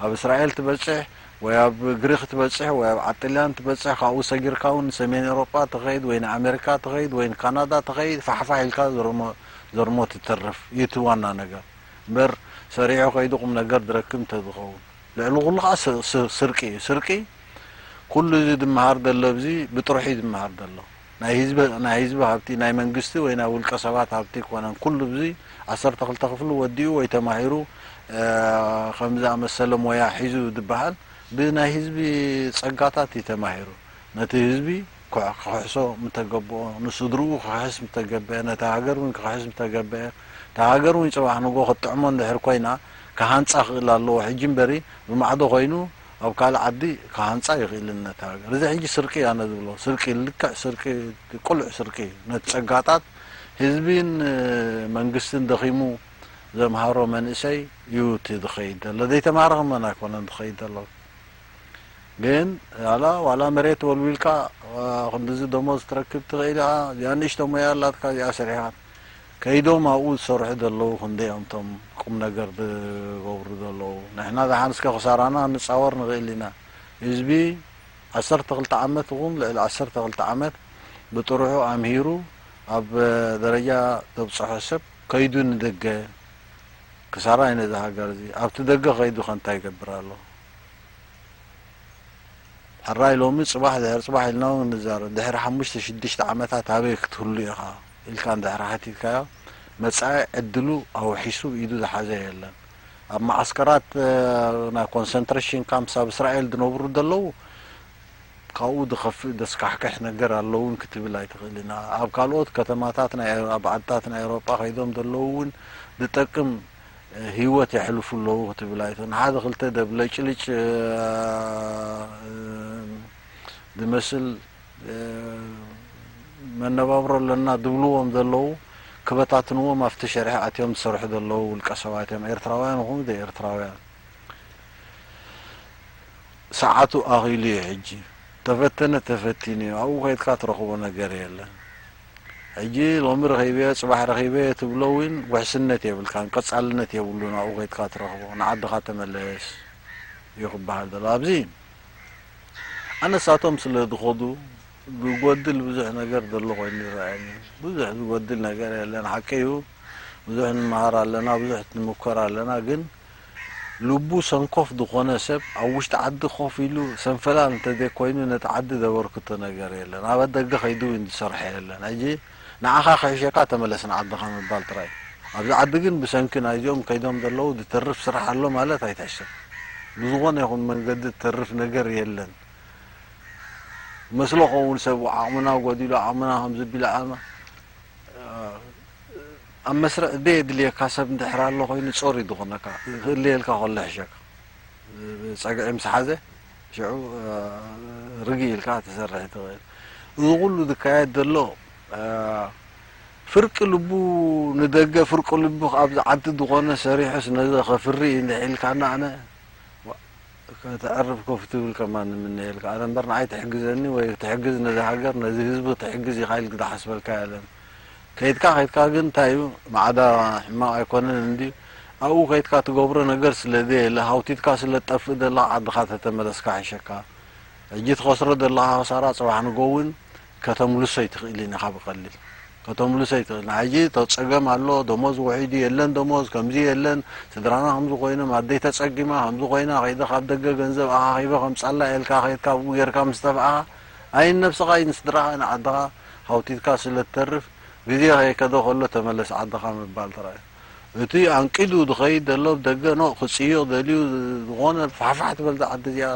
ኣብ እስራኤል ትበጽሕ፣ ወይ ኣብ ግሪኽ ትበጽሕ፣ ወይ ኣብ ዓጥልያን ትበጽሕ፣ ካብኡ ሰጊርካ እውን ንሰሜን ኤውሮጳ ትኸይድ፣ ወይ ንኣሜሪካ ትኸይድ፣ ወይ ንካናዳ ትኸይድ፣ ፋሕፋሕ ኢልካ ዘርሞ-፣ ዘርሞ ትተርፍ እዩ እቲ ዋና ነገር። እምበር ሰሪሑ ከይዱ ቁም ነገር ዝረክብ እንተዝኸውን። ልዕሊ ኩሉ ከዓ ስ-፣ ስ-፣ ስርቂ እዩ። ስርቂ ኩሉ እዚ ዝመሃር ዘሎ፣ እዚ ብጥርሑ እዩ ዝመሃር ዘሎ። ናይ ህዝቢ፣ ናይ ህዝቢ ሃብቲ፣ ናይ መንግስቲ ወይ ናይ ውልቀ ሰባት ሃብቲ ኣይኮነን። ኩሉ እዚ ዓሰርተ ክልተ ክፍሊ ወዲኡ ወይ ተማሂሩ፣ እ፣ ከም ዝኣመሰለ ሞያ ሒዙ ዝበሃል ብናይ ህዝቢ ጸጋታት እዩ ተማሂሩ። ነቲ ህዝቢ ክሕ-፣ ክሕሶ ምተገብኦ፣ ንስድርኡ ክሕስ ምተገበአ፣ ነታ ሃገር እውን ክሕስ ምተገበአ፣ እታ ሃገር እውን ጽባሕ ንግሆ ክትጥዕሞ እንድሕር ኮይና፣ ክሃንጻ ክእል ኣለዎ። ሕጂ እምበሪ ብማዕዶ ኮይኑ ኣብ ካልእ ዓዲ ክሃንጻ ይኽእልን ነታ ሃገር። እዚ ሕጂ ስርቂ ኣነ ዝብሎ፣ ስርቂ፣ ልክዕ ስርቂ፣ ቅሉዕ ስርቂ። ነቲ ጸጋታት ህዝብን መንግስትን ደኺሙ ዘምሃሮ መንእሰይ እዩ እቲ ዝኸይድ ዘሎ። ዘይተማሃረ ከማን ኣይኮነን ዝኸይድ ዘሎ። ግን ዋላ ዋላ መሬት ወልዊልካ፣ ዋ፣ ክንድዚ ደሞዝ ትረክብ ትኽእል ኢኻ፣ እዚኣ ንእሽቶ ሞያ ኣላትካ፣ እዚኣ ሰሪሕኻ። ከይዶም ኣብኡ ዝሰርሑ ዘለዉ ክንደይ እዮም እቶም ቁም ነገር ዝገብሩ ዘለዉ? ንሕና ደሓን እስከ ክሳራና ንጻወር ንኽእል ኢና። ህዝቢ ዓሰርተ ክልተ ዓመት ይኹን ልዕሊ ዓሰርተ ክልተ ዓመት ብጥርሑ ኣምሂሩ ኣብ ደረጃ ዘብጽሖ ሰብ ከይዱ ንደገ ክሳራ እዩ ነዚ ሃገር እዚ። ኣብቲ ደገ ከይዱ ከ እንታይ ይገብር ኣሎ? ሕራይ ሎሚ ጽባሕ ድሕሪ ጽባሕ ኢልና እውን ንዛረብ። ድሕሪ ሓሙሽተ ሽዱሽተ ዓመታት ኣበይ ክትህሉ ኢኻ ኢልካ እንድሕሪ ሓቲትካዮ፣ መጻኢ ዕድሉ ኣውሒሱ ኢዱ ዝሓዘ የለን። ኣብ መዓስከራት፣ እ፣ ናይ ኮንሰንትሬሽን ካምፕስ ኣብ እስራኤል ዝነብሩ ዘለዉ ካብኡ ዝኸፍእ ዘስካሕክሕ ነገር ኣሎ እውን ክትብል ኣይትኽእልን። ኣብ ካልኦት ከተማታት ናይ፣ ኣብ ዓድታት ናይ ኤውሮጳ ከይዶም ዘለዉ እውን ዝጠቅም፣ እ፣ ህይወት የሕልፉ ኣለዉ ክትብል ኣይትኽእልን። ሓደ ክልተ ደብለጭልጭ፣ እ፣ እ፣ ዝመስል፣ እ፣ መነባብሮ ኣለና ዝብልዎም ዘለዉ ክበታትንዎም ኣብቲ ሸርሒ ኣትዮም ዝሰርሑ ዘለዉ ውልቀ ሰባት እዮም። ኤርትራውያን ይኹኑ ዘይኤርትራውያን። ሰዓቱ ኣኺሉ እዩ ሕጂ። ተፈተነ ተፈቲኑ እዩ። ኣብኡ ከይድካ ትረኽቦ ነገር የለን። ሕጂ ሎሚ ረኺበዮ፣ ጽባሕ ረኺበዮ ትብሎ እውን ውሕስነት የብልካን፣ ቀጻልነት የብሉን። ኣብኡ ከይድካ ትረኽቦ፣ ንዓድኻ ተመለስ እዩ ክበሃል ዘሎ። ኣብዚ ኣነ ንሳቶም ስለ ዝኸዱ ዝጎድል ብዙሕ ነገር ዘሎ ኮይኑ ይረኣየኒ። ብዙሕ ዝጎድል ነገር የለን። ሓቂ እዩ፣ ብዙሕ ንመሃር ኣለና፣ ብዙሕ ንምከር ኣለና። ግን ልቡ ሰንኮፍ ዝኾነ ሰብ ኣብ ውሽጢ ዓዲ ኮፍ ኢሉ ሰንፈላል እንተዘይኮይኑ ነቲ ዓዲ ዘበርክቶ ነገር የለን። ኣብ ደገ ከይዱ እውን ዝሰርሐ የለን። ሕጂ ንዓኻ ክሕሸካ ተመለስ ንዓድኻ ምባል ጥራይ። ኣብዚ ዓዲ ግን ብሰንኪ ናይዚኦም ከይዶም ዘለዉ ዝተርፍ ስራሕ ኣሎ ማለት ኣይትሕሰብ። ብዝኾነ ይኹን መንገዲ ዝተርፍ ነገር የለን። መስሎ ኸውን ሰብ ዓቕምና ጎዲሉ፣ ዓቕምና ከምዚ ቢሉ ዓቕምና ኣብ መስርዕ ዘየድልየካ ሰብ እንድሕር ኣሎ ኮይኑ ጾር እዩ ዝኾነካ። ክእለየልካ ከሎ ይሕሸካ። ጸግዒ ምስ ሓዘ ሽዑ፣ እ፣ ርግእ ኢልካ ትሰርሕ ትኽእል። እዚ ኩሉ ዝካየድ ዘሎ፣ እ፣ ፍርቂ ልቡ ንደገ፣ ፍርቂ ልቡ ኣብዚ ዓዲ ዝኾነ ሰሪሑስ ነዚ ከፍሪ እዩ እንድሕ ኢልካና ኣነ፣ ዋ፣ ከተዕርፍ ኮፍ ትብል ከማን ንምነየልካ። ኣነ እምበር ንዓይ ትሕግዘኒ ወይ ትሕግዝ ነዚ ሃገር፣ ነዚ ህዝቢ ክትሕግዝ ኢኻ ኢልክ ዝሓስበልካ የለን። ከይድካ ከይድካ ግን እንታይ እዩ፣ ማዕዳ ሕማቕ ኣይኮነን እንድዩ። ኣብኡ ከይድካ ትገብሮ ነገር ስለ ዘየለ፣ ሃውቲትካ ስለ ትጠፍእ ዘለኻ ዓድኻ ተተመለስካ ይሕሸካ። ሕጂ ትኸስሮ ዘለኻ ክሳራ ጽባሕ ንጎ እውን ከተምልሶ ኣይትኽእልን ኢኻ ብቐሊል። ከተምልሶ ኣይትኽእልን። ሕጂ ተ-፣ ጸገም ኣሎ፣ ደሞዝ ውሒዱ የለን፣ ደሞዝ ከምዚ የለን፣ ስድራና ከምዚ ኮይኖም፣ ኣደይ ተጸጊማ ከምዚ ኮይና፣ ከይደ ካብ ደገ ገንዘብ ኣኻኺበ ከምጻላ ኢልካ ከይድካ ኣብኡ ጌርካ ምስ ተብኣኻ፣ ኣይን ነብስኻ ኣይን ስድራኻ ንዓድኻ ሃውቲትካ ስለ ትተርፍ፣ ግዜ ከይከደ ከሎ ተመለስ ዓድኻ ምባል ጥራይ እዩ። እቲ ኣንቂዱ ዝኸይድ ዘሎ ብደገ ኖ ክጽይቕ ደልዩ ዝኾነ ፋሕፋሕ ትበል እዛ ዓዲ እዚኣ፣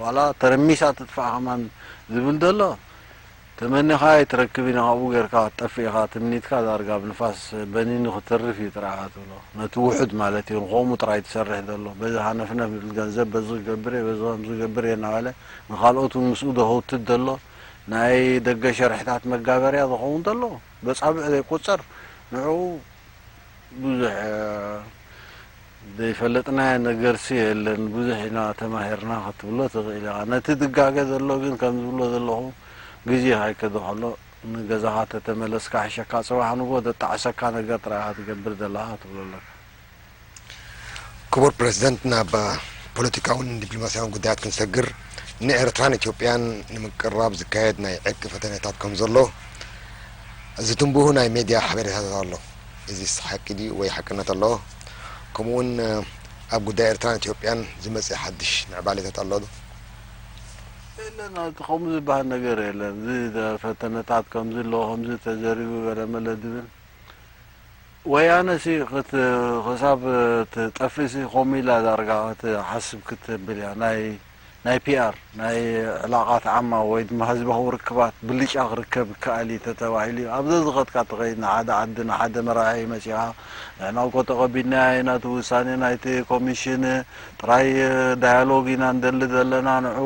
ዋላ ተረሚሳ ትጥፋእ ከማን ዝብል ዘሎ፣ ተመኒኻ ኣይትረክብን ኢኻ፣ ኣብኡ ጌርካ ክትጠፍእ ኢኻ፣ ትምኒትካ ዳርጋ ኣብ ንፋስ በኒኑ ክትተርፍ እዩ ጥራይ ኢኻ ትብሎ። ነቲ ውሑድ ማለት እዩ፣ ንኸምኡ ጥራይ ትሰርሕ ዘሎ። በዚ ሃነፍነፍ ዝብል ገንዘብ በዚ ክገብር እየ፣ በዚ ከምዚ ክገብር እየ እናበለ ንኻልኦት እውን ምስኡ ዘህውትት ዘሎ ናይ ደገ ሸርሕታት መጋበርያ ዝኸውን ዘሎ፣ በጻብዕ ዘይቁጸር፣ ንዕኡ ብዙሕ፣ እ፣ ዘይፈለጥናዮ ነገርሲ የለን፣ ብዙሕ ኢና ተማሂርና ክትብሎ ትኽእል ኢኻ። ነቲ ዝጋገ ዘሎ ግን ከም ዝብሎ ዘለኹ፣ ግዜ ከይከደ ከሎ ንገዛኻ ተተመለስካ ሕሸካ፣ ጽባሕ ንግሆ ዘጣዕሰካ ነገር ጥራይ ኢኻ ትገብር ዘለኻ ክትብሎ ኣለካ። ክቡር ፕረዚደንት፣ ናብ ፖለቲካውን ዲፕሎማስያውን ጉዳያት ክንሰግር፣ ንኤርትራን ኢትዮጵያን ንምቅርራብ ዝካየድ ናይ ዕርቂ ፈተነታት ከም ዘሎ ዝትንብሁ ናይ ሜድያ ሓበሬታታት ኣሎ። እዚስ ሓቂ ድዩ ወይ ሓቅነት ኣለዎ? ከምኡውን ኣብ ጉዳይ ኤርትራን ኢትዮጵያን ዝመጽእ ሓድሽ ምዕባሌታት ኣሎ ዶ? የለን፣ እቲ ከምኡ ዝበሃል ነገር የለን። እዚ ፈተነታት ከምዚ ኣሎ፣ ከምዚ ተዘሪቡ ገለመለ ዝብል ወያነ ሲ ክት-፣ ክሳብ ትጠፍእ ሲ ከምኡ ኢላ ዳርጋ ክትሓስብ ክትብል እያ። ናይ፣ ናይ ፒ ኣር፣ ናይ ዕላቓት ዓማ ወይ ድማ ህዝባዊ ርክባት ብልጫ ክርከብ ይከኣል እዩ ተተባሂሉ እዩ። ኣብ ዘዝኸድካ ትኸይድ ንሓደ ዓዲ፣ ንሓደ መራሒ መጺኻ፣ ንሕና እኮ ተቐቢልናዮ ኢና እቲ ውሳኔ ናይቲ ኮሚሽን፣ ጥራይ ዳያሎግ ኢና እንደሊ ዘለና፣ ንዑ፣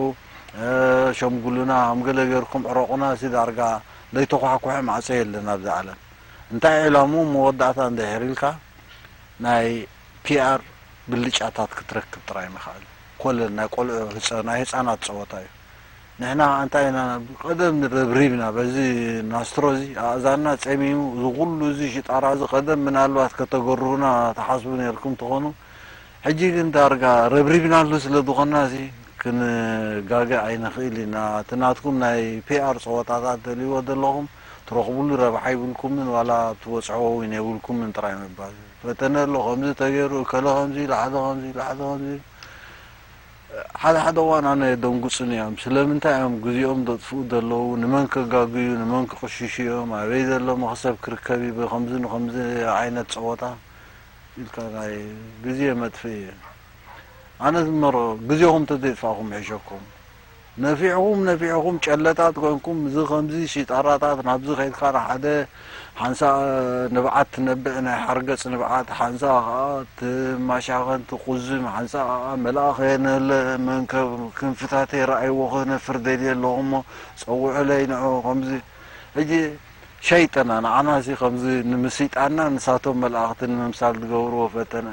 እ፣ ሸምጉሉና፣ ከም ገለ ጌርኩም ዕረቑና ሲ ዳርጋ ዘይተኳሕኩሐ ማዕጾ የለን ኣብዚ ዓለም። እንታይ ዕላምኡ መወዳእታ እንድሕር ኢልካ፣ ናይ ፒኣር ብልጫታት ክትረክብ ጥራይ ምኽኣል። ኮለል ናይ ቆልዑ ህጸ-፣ ናይ ህጻናት ጸወታ እዩ። ንሕና ከኣ እንታይ ኢና፣ ቀደም ንረብሪብና፣ በዚ ናስትሮ እዚ ኣእዛንና ጸሚሙ፣ እዚ ኩሉ እዚ ሽጣራ እዚ ቀደም ምናልባት ከተገርሁና ትሓስቡ ነርኩም ትኾኑ። ሕጂ ግን ዳርጋ ረብሪብናሉ ስለ ዝኾንና እዚ ክንጋገ ኣይንኽእል ኢና። እቲ ናትኩም ናይ ፒኣር ጸወታታት ደልይዎ ዘለኹም ትረኽቡሉ ረብሓ ይብልኩምን ዋላ ትበጽሕዎ እውን የብልኩምን ጥራይ ምባል። ፈተነ ኣሎ፣ ከምዚ ተገይሩ፣ እከለ ከምዚ ኢሉ፣ ሓደ ከምዚ ኢሉ፣ ሓደ ከምዚ ኢሉ። ሓደ ሓደ እዋን ኣነ የደንጉጽኒ እዮም። ስለምንታይ እዮም ግዜኦም ዘጥፍኡ ዘለዉ? ንመን ከጋግዩ፣ ንመን ክቕሽሹ እዮም? ኣበይ ዘሎ መኽሰብ ክርከብ እዩ ብኸምዚ ንኸምዚ ዓይነት ጸወታ? ኢልካ ናይ ግዜ መጥፍኢ እዩ። ኣነ ዝመርዖ ግዜኹም ተዘይጥፋእኩም ይሕሸኩም። ነፊዕኹም ነፊዕኹም ጨለጣት ኮንኩም፣ እዚ ከምዚ ሽጣራታት ናብዚ ከይድካ ንሓደ ሓንሳእ ንብዓት ትነብዕ፣ ናይ ሓርገጽ ንብዓት፣ ሓንሳእ ከኣ ትማሻኸን ትቁዝም፣ ሓንሳእ ከኣ መልኣኽ የነለ መንከብ ክንፍታተይ ረኣይዎ ክነፍር ደልየ ኣለኹ እሞ ጸውዑለይ ንዑ ከምዚ። ሕጂ ሸይጠና ንዓና እዚ ከምዚ ንምስይጣንና ንሳቶም መላእኽቲ ንምምሳል ዝገብርዎ ፈተነ።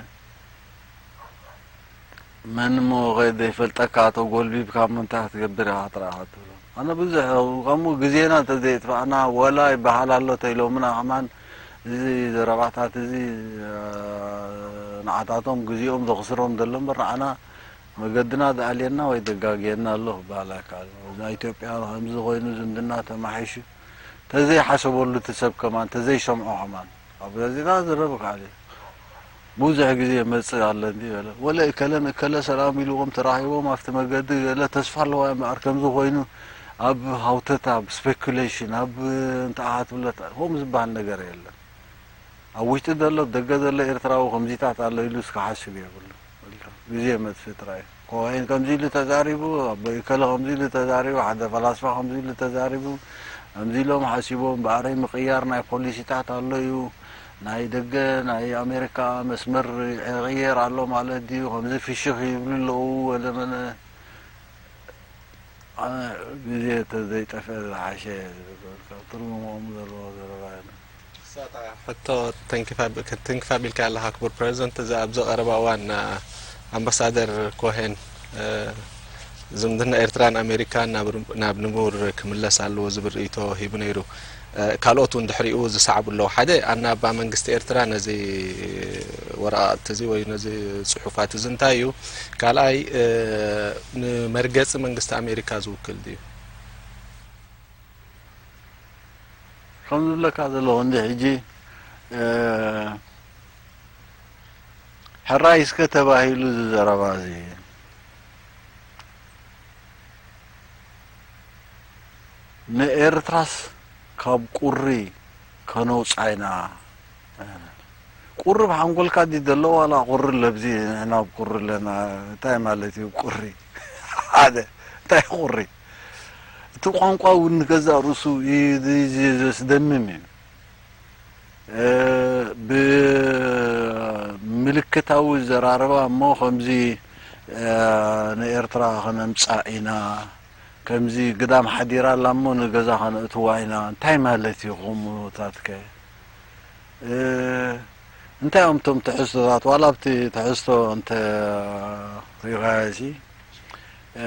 መን እሞ ከ ዘይፈልጠካ ተጎልቢብካ እሞ እንታይ ክትገብር ኢኻ ጥራይ ኢኻ ትብሎ። ኣነ ብዙሕ ከምኡ ግዜና እንተዘየጥፋእና ወላ ይበሃል ኣሎ ተኢሎምና ከማን እዚ ዘረባታት እዚ፣ እ፣ ንዓታቶም ግዜኦም ዘኽስሮም ዘሎ እምበር ንዓና መገድና ዝኣልየና ወይ ዘጋግየና ኣሎ ክበሃል ኣይከኣልን። እዛ ኢትዮጵያ ከምዚ ኮይኑ ዝምድና ተማሒሹ ተዘይሓሰበሉ እቲ ሰብ ከማን ተዘይሰምዖ ከማን ኣብ ጋዜጣ ዝረብ ካልእ ብዙሕ ግዜ መጽእ ኣለኒ በለ። ወለ እከለን እከለ ሰላም ኢልዎም ተራኺቦም ኣብቲ መገዲ ገለ ተስፋ ኣለዋ እምበኣር ከምዚ ኮይኑ ኣብ ሃውተታ፣ ኣብ ስፔኩሌሽን፣ ኣብ እንታይ ኣሃ ትብለታ ከምኡ ዝበሃል ነገር የለን። ኣብ ውሽጢ ዘሎ ደገ ዘሎ ኤርትራዊ ከምዚታት ኣሎ ኢሉስ ክሓስብ የብሉ። ግዜ መጥፍእ ጥራይ። ኮሄን ከምዚ ኢሉ ተዛሪቡ፣ ኣቦይ እከለ ከምዚ ኢሉ ተዛሪቡ፣ ሓደ ፈላስፋ ከምዚ ኢሉ ተዛሪቡ፣ ከምዚ ኢሎም ሓሲቦም ብኣረይ ምቕያር ናይ ፖሊሲታት ኣሎ እዩ። ናይ ደገ ናይ ኣሜሪካ መስመር ይቕየር ኣሎ ማለት ድዩ? ከምዚ ፍሽኽ ይብሉ ኣለዉ ወለመለ። ኣነ ግዜ ተዘይጠፍአ ዝሓሸ እየ ዝብል፣ ካብ ትርጉሞም ዘለዎ ዘረባ የለን። ሳጣ ሕቶ ተንኪፋ ብ-፣ ተንኪፋ ቢልካ ኣለኻ ክቡር ፕሬዚደንት፣ እዚ ኣብዚ ቀረባ እዋን፣ አ፣ ኣምባሳደር ኮሄን፣ እ፣ ዝምድና ኤርትራን ኣሜሪካን ናብ ር-፣ ናብ ንቡር ክምለስ ኣለዎ ዝብል ርእይቶ ሂቡ ነይሩ። እ፣ ካልኦት እውን ድሕሪኡ ዝሰዕቡ ኣለዉ። ሓደ ኣናባ መንግስቲ ኤርትራ ነዚ ወረቓቕቲ እዚ ወይ ነዚ ጽሑፋት እዚ እንታይ እዩ? ካልኣይ፣ እ፣ ንመርገጺ መንግስቲ ኣሜሪካ ዝውክል ድዩ? ከም ዝብለካ ዘለኹ እንዲ ሕጂ፣ እ፣ ሕራይ እስከ ተባሂሉ እዚ ዘረባ እዚ ንኤርትራስ ካብ ቁሪ ከነውጻ ኢና። ቁሪ ኣብ ሓንጎልካ ድዩ ዘሎ ዋላ ቁሪ ለብዚ ንሕና ኣብ ቁሪ ኣለና? እንታይ ማለት እዩ ቁሪ? ሓደ እንታይ ቁሪ? እቲ ቋንቋ እውን ንገዛእ ርእሱ ይ-፣ ይ-፣ ዘስደምም እዩ። እ፣ ብምልክታዊ ዘራረባ እሞ ከምዚ፣ እ፣ ንኤርትራ ከነምጻእ ኢና፣ ከምዚ ግዳም ሓዲራ ኣላ እሞ ንገዛ ከነእትዋ ኢና፣ እንታይ ማለት እዩ ከምኡታት ከ? እ፣ እንታይ እዮም እቶም ትሕዝቶታት? ዋላ ኣብቲ ትሕዝቶ እንተ ሪኢኻዮ እዚ፣ እ፣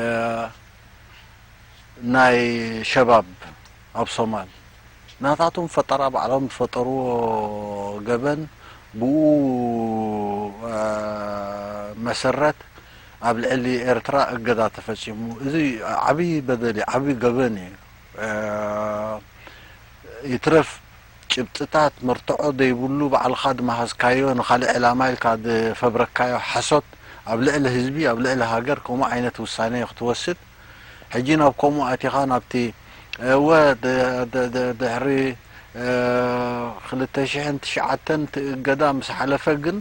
ናይ ሸባብ ኣብ ሶማል ናታቶም ፈጠራ ባዕሎም ዝፈጠርዎ ገበን ብኡ፣ እ፣ መሰረት ኣብ ልዕሊ ኤርትራ እገዳ ተፈጺሙ። እዚ ዓብዪ በደል እዩ፣ ዓብዪ ገበን እዩ። እ፣ ይትረፍ ጭብጥታት መርትዖ ዘይብሉ ባዕልኻ ዝመሃዝካዮ ንኻልእ ዕላማ ኢልካ ዝፈብረካዮ ሓሶት ኣብ ልዕሊ ህዝቢ፣ ኣብ ልዕሊ ሃገር ከምኡ ዓይነት ውሳኔ ክትወስድ ሕጂ ናብ ከምኡ ኣቲኻ ናብቲ፣ እወ፣ ድ-፣ ድ-፣ ድ-፣ ድሕሪ፣ እ፣ ክልተ ሽሕን ትሽዓተን እቲ እገዳ ምስ ሓለፈ ግን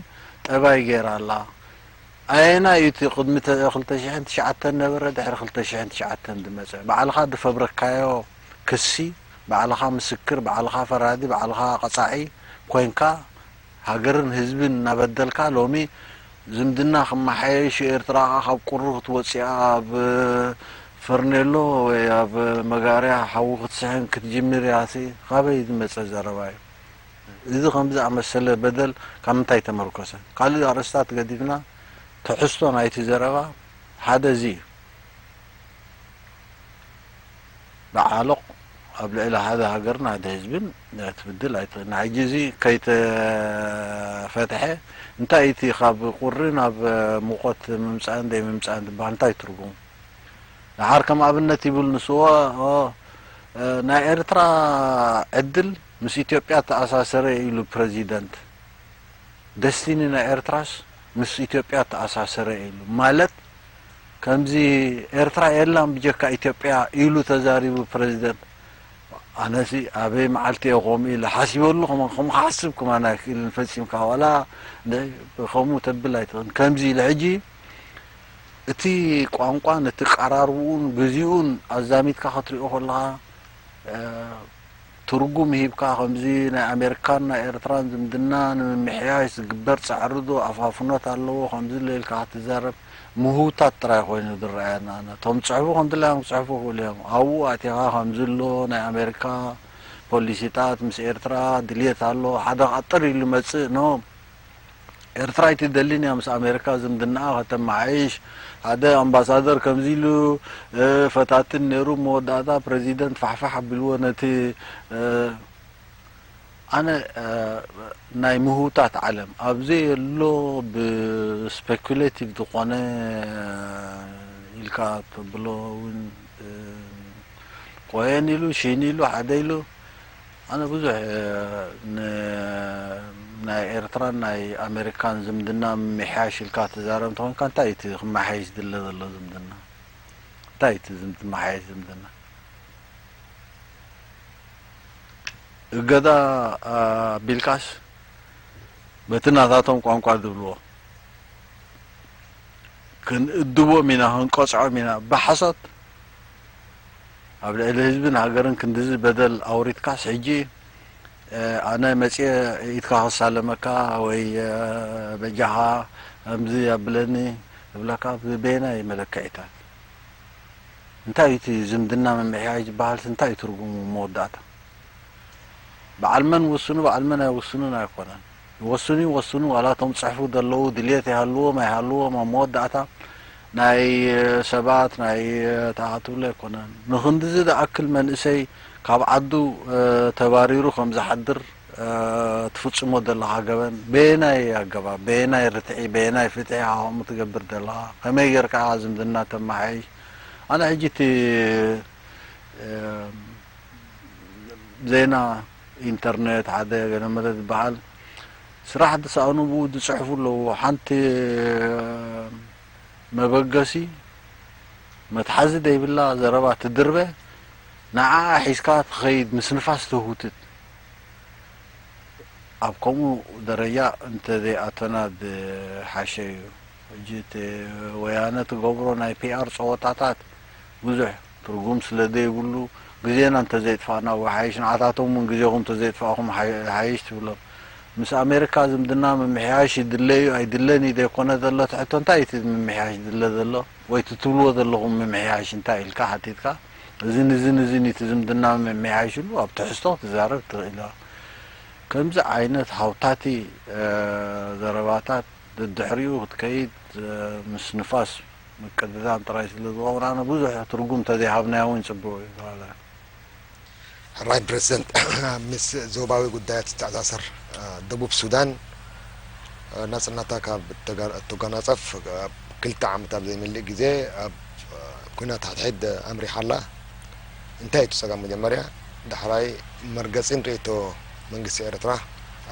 ጠባይ ገይራ ኣላ። ኣየናይ እዩ እቲ ቅድሚ ተ-፣ ክልተ ሽሕን ትሽዓተን ነበረ፣ ድሕሪ ክልተ ሽሕን ትሽዓተን ዝመጸ? ባዕልኻ ዝፈብረካዮ ክሲ፣ ባዕልኻ ምስክር፣ ባዕልኻ ፈራዲ፣ ባዕልኻ ቀጻዒ ኮይንካ ሃገርን ህዝብን እናበደልካ፣ ሎሚ ዝምድና ክመሓየሽ፣ ኤርትራ ከኣ ካብ ቁሪ ክትወጽእ፣ ኣብ ፈርኔሎ ወይ ኣብ መጋርያ ሓዊ ክትስሕን ክትጅምር እያ። ሲ ካበይ ዝመጸ ዘረባ እዩ? እዚ ከምዚ ዝኣመሰለ በደል ካብ ምንታይ ተመርኮሰ? ካልእ ኣርእስታት ገዲፍና፣ ትሕዝቶ ናይቲ ዘረባ ሓደ እዚ እዩ። ብዓሎቕ ኣብ ልዕሊ ሓደ ሃገርን ሓደ ህዝብን ክትብድል ኣይትኽእልን። ሕጂ እዚ ከይተፈትሐ፣ እንታይ እቲ ካብ ቁሪ ናብ ሙቐት ምምጻእን ዘይምምጻእን ዝበሃል እንታይ ትርጉሙ? ደሓር ከም ኣብነት ይብል ንስዎ፣ ኦ፣ እ፣ ናይ ኤርትራ ዕድል ምስ ኢትዮጵያ ተኣሳሰረ ኢሉ ፕረዚደንት። ደስቲኒ ናይ ኤርትራስ ምስ ኢትዮጵያ ተኣሳሰረ ኢሉ። ማለት ከምዚ ኤርትራ የላን ብጀካ ኢትዮጵያ ኢሉ ተዛሪቡ ፕረዚደንት። ኣነሲ ኣበይ መዓልቲ እየ ከምኡ ኢለ ሓሲበሉ፣ ከም-፣ ከም ክሓስብ ከማን ኣይክእልን ፈጺምካ። ዋላ ን-፣ ከምኡ ተብል ኣይትኽእልን። ከምዚ ኢለ ሕጂ እቲ ቋንቋን እቲ ቀራርብኡን ግዚኡን ኣዛሚድካ ክትሪኦ ከለኻ፣ እ፣ ትርጉም ሂብካ ከምዚ ናይ ኣሜሪካን ናይ ኤርትራን ዝምድና ንምምሕያሽ ዝግበር ጻዕሪ ዶ ኣፋፍኖት ኣለዎ ከምዚ ኢለ ኢልካ ክትዛረብ ምህውታት ጥራይ ኮይኑ ዝረኣየና። ኣነ እቶም ዝጽሕፉ ከም ድላዮም ክጽሕፉ ይኽእሉ እዮም። ኣብኡ ኣቲኻ ከምዚ ኣሎ ናይ ኣሜሪካ ፖሊሲታት ምስ ኤርትራ ድልየት ኣሎ ሓደ ኣጠር ኢሉ መጽእ ኖ ኤርትራ ኣይትደልን እያ ምስ ኣሜሪካ ዝምድናኣ ከተመሓይሽ። ሓደ ኣምባሳደር ከምዚ ኢሉ፣ እ፣ ፈታትን ነይሩ፣ መወዳእታ ፕረዚደንት ፋሕፋሕ ኣቢልዎ ነቲ፣ እ፣ ኣነ፣ እ፣ ናይ ምህውታት ዓለም ኣብ ዘየሎ ብስፔኩሌቲቭ ዝኾነ ኢልካ ተብሎ እውን፣ እ፣ ቆየን ኢሉ፣ ሽን ኢሉ፣ ሓደ ኢሉ፣ ኣነ ብዙሕ፣ እ፣ ን-፣ ናይ ኤርትራን ናይ ኣሜሪካን ዝምድና ምምሕያሽ ኢልካ ትዛረብ እንተኾንካ፣ እንታይ እዩ እቲ ክመሓየሽ ዝድለ ዘሎ ዝምድና? እንታይ እዩ እቲ ዝም-፣ ዝመሓየሽ ዝምድና? እገዳ ኣቢልካስ በቲ ናታቶም ቋንቋ ዝብልዎ ክንእድቦም ኢና፣ ክንቀጽዖም ኢና። ብሓሶት ኣብ ልዕሊ ህዝብን ሃገርን ክንድዚ በደል ኣውሪድካስ፣ ሕጂ፣ እ፣ ኣነ መጽየ ኢድካ ክሳለመካ ወይ፣ እ፣ በጃኻ ከምዚ ኣብለኒ እብለካ፣ ብበየናይ መለክዒታት? እንታይ እዩ እቲ ዝምድና ምምሕያሽ ዝበሃልስ እንታይ እዩ ትርጉሙ መወዳእታ? በዓል መን ውስኑ፣ በዓል መን ኣይውስኑን ኣይኮነን። ይወስኑ፣ ይወስኑ፣ ዋላ እቶም ጽሕፉ ዘለዉ ድልየት ይሃልዎም ኣይሃልዎም፣ ኣብ መወዳእታ ናይ ሰባት ናይ ተኣትውሎ ኣይኮነን። ንኽንድዚ ዝኣክል መንእሰይ ካብ ዓዱ፣ እ፣ ተባሪሩ ከም ዝሓድር፣ እ፣ ትፍጽሞ ዘለኻ ገበን በየናይ ኣገባብ፣ በየናይ ርትዒ፣ በየናይ ፍትሒ ኢኻ ከምኡ ትገብር ዘለኻ? ከመይ ጌርካ ኢኻ ዝምድና ተመሓይሽ? ኣነ ሕጂ እቲ፣ እ፣ ዜና ኢንተርኔት ሓደ ገለ መለ ዝበሃል ስራሕ ዝሰኣኑ ብኡ ዝጽሕፉ ኣለዉ። ሓንቲ መበገሲ መትሓዚ ዘይብላ ዘረባ ትድርበ፣ ንዓኣ ሒዝካ ትኸይድ፣ ምስ ንፋስ ትህውትት። ኣብ ከምኡ ደረጃ እንተዘይኣተና ዝሓሸ እዩ። ሕጂ እቲ ወያነ ትገብሮ ናይ ፒኣር ጸወታታት ብዙሕ ትርጉም ስለ ዘይብሉ፣ ግዜና እንተዘይጥፋእና ይሓይሽ፣ ንዓታቶም እውን ግዜኹም እንተዘይጥፋእኹም ሓይ-፣ ይሓይሽ ትብሎም። ምስ ኣሜሪካ ዝምድና ምምሕያሽ ይድለ እዩ ኣይድለን እዩ ዘይኮነ ዘሎ እቲ ሕቶ፣ እንታይ እዩ እቲ ምምሕያሽ ዝድለ ዘሎ? ወይ እቲ ትብልዎ ዘለኹም ምምሕያሽ እንታይ ኢልካ ሓቲትካ፣ እዝን እዝን እዝን እዩ እቲ ዝምድና ምምሕያሽ ኢሉ ኣብ ትሕዝቶ ክትዛረብ ትኽእል ኢኻ። ከምዚ ዓይነት ሃውታቲ፣ እ፣ ዘረባታት ደድሕሪኡ ክትከይድ፣ እ፣ ምስ ንፋስ ምቅድዳም ጥራይ ስለ ዝኸውን፣ ኣነ ብዙሕ ትርጉም እንተዘይሃብናዮ እውን ጽቡቕ እዩ። ሕራይ ፕረዚደንት፣ ምስ ዞባዊ ጉዳያት ዝተኣሳሰር፣ እ፣ ደቡብ ሱዳን፣ እ፣ ናጽነታ ካብ እተጋ-፣ እተጓናጸፍ፣ እ፣ ክልተ ዓመት ኣብ ዘይመልእ ግዜ ኣብ፣ እ፣ ኲናት ሓድሕድ ኣምሪሓ ኣላ። እንታይ እዩ እቲ ጸገም መጀመርያ? ዳሕራይ መርገጺን ርእይቶ መንግስቲ ኤርትራ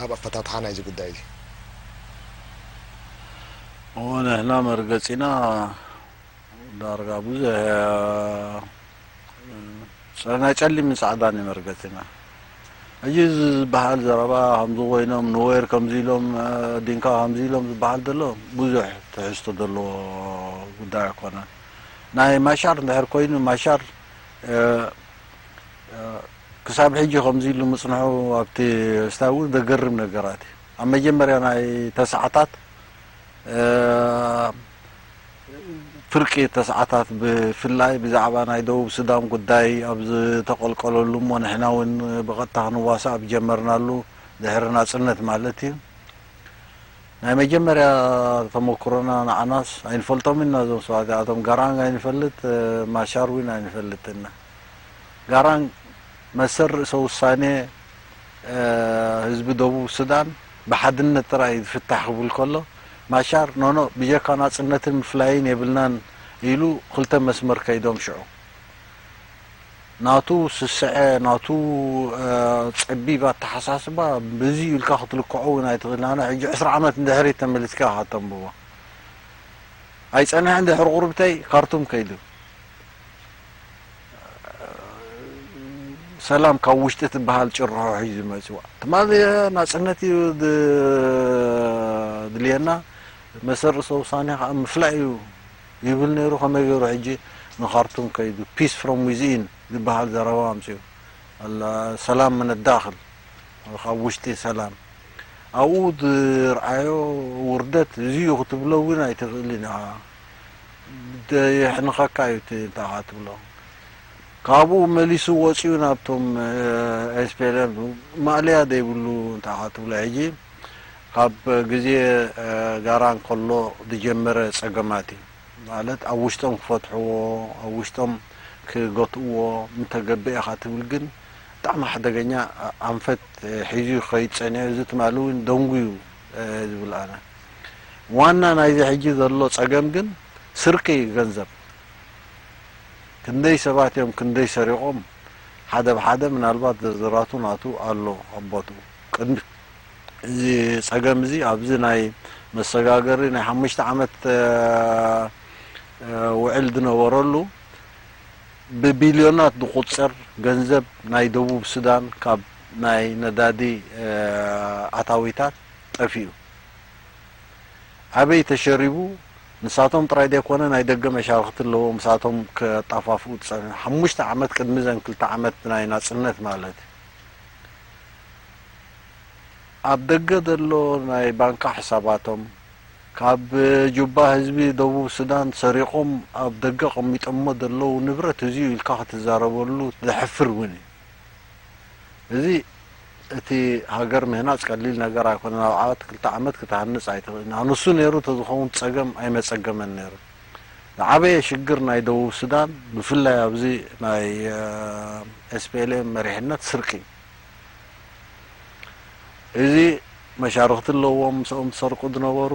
ኣብ ኣፈታትሓ ናይዚ ጉዳይ እዚ? እዎ፣ ንሕና መርገጺና ዳርጋ ብዙሕ፣ ጸ-፣ ናይ ጸሊምን ጻዕዳን እዩ መርገጺና። ሕጂ እዚ ዝበሃል ዘረባ ከምዚ ኮይኖም፣ ኑዌር ከምዚ ኢሎም፣ እ፣ ዲንካ ከምዚ ኢሎም ዝበሃል ዘሎ ብዙሕ ትሕዝቶ ዘለዎ ጉዳይ ኣይኮነን። ናይ ማሻር እንድሕር ኮይኑ፣ ማሻር፣ እ፣ እ፣ ክሳብ ሕጂ ከምዚ ኢሉ ምጽንሑ ኣብቲ ስታይ እውን ዘገርም ነገራት እዩ። ኣብ መጀመርያ ናይ ተስዓታት፣ እ፣ ፍርቂ ተስዓታት ብፍላይ ብዛዕባ ናይ ደቡብ ሱዳን ጉዳይ ኣብ ዝተቐልቀለሉ እሞ ንሕና እውን ብቐጥታ ክንዋሳእ ኣብ ጀመርናሉ ድሕሪ ናጽነት ማለት እዩ። ናይ መጀመርያ ተመክሮና ንዓናስ ኣይንፈልጦም ኢና እዞም ሰባት እዚኣቶም። ጋራንግ ኣይንፈልጥ፣ ማሻር እውን ኣይንፈልጥ ኢና። ጋራንግ መሰል ርእሰ ውሳኔ ህዝቢ ደቡብ ሱዳን ብሓድነት ጥራይ ዝፍታሕ ክብል ከሎ፣ ማሻር ኖኖ ብጀካ ናጽነትን ምፍላይን የብልናን ኢሉ ክልተ መስመር ከይዶም ሽዑ። ናቱ ስስዐ፣ ናቱ ጸቢብ ኣተሓሳስባ ብዚ ኢልካ ክትልክዖ እውን ኣይትኽእልን። ኣነ ሕጂ ዕስራ ዓመት ንድሕሪት ተመሊስካ ኢኻ ተንብቦ። ኣይጸንሐን ድሕሪ ቁርብተይ ካርቱም ከይዱ። ሰላም ካብ ውሽጢ ትበሃል ጭርሖ ሒዙ መጽዋ። ትማሊ ናጽነት እዩ ድልየና፣ መሰል ርእሰ ውሳኔ ከዓ ምፍላይ እዩ ይብል ነይሩ። ከመይ ገይሩ ሕጂ ንኻርቱም ከይዱ peace from within ዝበሃል ዘረባ ኣምፅኡ። ኣላ ሰላም ምን ዳኽል፣ ካብ ውሽጢ ሰላም። ኣብኡ ዝርኣዮ ውርደት እዚ እዩ ክትብሎ እውን ኣይትኽእልን ኢኻ። የሕንኸካ እዩ እቲ እንታይ ትብሎ። ካብኡ መሊሱ ወፂኡ ናብቶም ኤስፒኤልኤም ማእለያ ዘይብሉ እንታይ ትብሎ። ሕጂ ካብ ግዜ ጋራ እንከሎ ዝጀመረ ፀገማት እዩ። ማለት ኣብ ውሽጦም ክፈትሕዎ፣ ኣብ ውሽጦም ክገትእዎ ምተገብአ ኢኻ ትብል፣ ግን ብጣዕሚ ሓደገኛ ኣንፈት ሒዙ ይኸይድ ጸኒሑ። እዚ ትማሊ እውን ደንጉዩ ዝብል ኣነ። ዋና ናይዚ ሕጂ ዘሎ ጸገም ግን ስርቂ ገንዘብ። ክንደይ ሰባት እዮም ክንደይ ሰሪቖም፣ ሓደ ብሓደ ምናልባት ዝርዝራቱ ናቱ ኣሎ ኣብ ቦትኡ። ቅድሚ እዚ ጸገም እዚ ኣብዚ ናይ መሰጋገሪ ናይ ሓሙሽተ ዓመት ውዕል ዝነበረሉ ብቢልዮናት ዝቑጸር ገንዘብ ናይ ደቡብ ሱዳን ካብ ናይ ነዳዲ ኣታዊታት ጠፊኡ። ኣበይ ተሸሪቡ? ንሳቶም ጥራይ ዘይኮነ ናይ ደገ መሻርኽቲ ኣለዎም፣ ንሳቶም ከጣፋፍኡ ዝጸንሑ። ሓሙሽተ ዓመት ቅድሚ ዘን ክልተ ዓመት ናይ ናጽነት ማለት እዩ። ኣብ ደገ ዘሎ ናይ ባንካ ሕሳባቶም፣ ካብ ጁባ ህዝቢ ደቡብ ሱዳን ሰሪቖም ኣብ ደገ ኣቐሚጦሞ ዘለዉ ንብረት እዚ እዩ ኢልካ ክትዛረበሉ ዘሕፍር እውን እዩ። እዚ እቲ ሃገር ምህናጽ ቀሊል ነገር ኣይኮነን። ኣብ ዓመት ክልተ ዓመት ክትሃንጽ ኣይትኽእልን። ኣነሱ ነይሩ ተዝኸውን ጸገም ኣይመጸገመን ነይሩ። ዝዓበየ ሽግር ናይ ደቡብ ሱዳን ብፍላይ ኣብዚ ናይ ኤስፒኤልኤም መሪሕነት ስርቂ። እዚ መሻርኽቲ ኣለዎም ምስኦም ዝሰርቁ ዝነበሩ።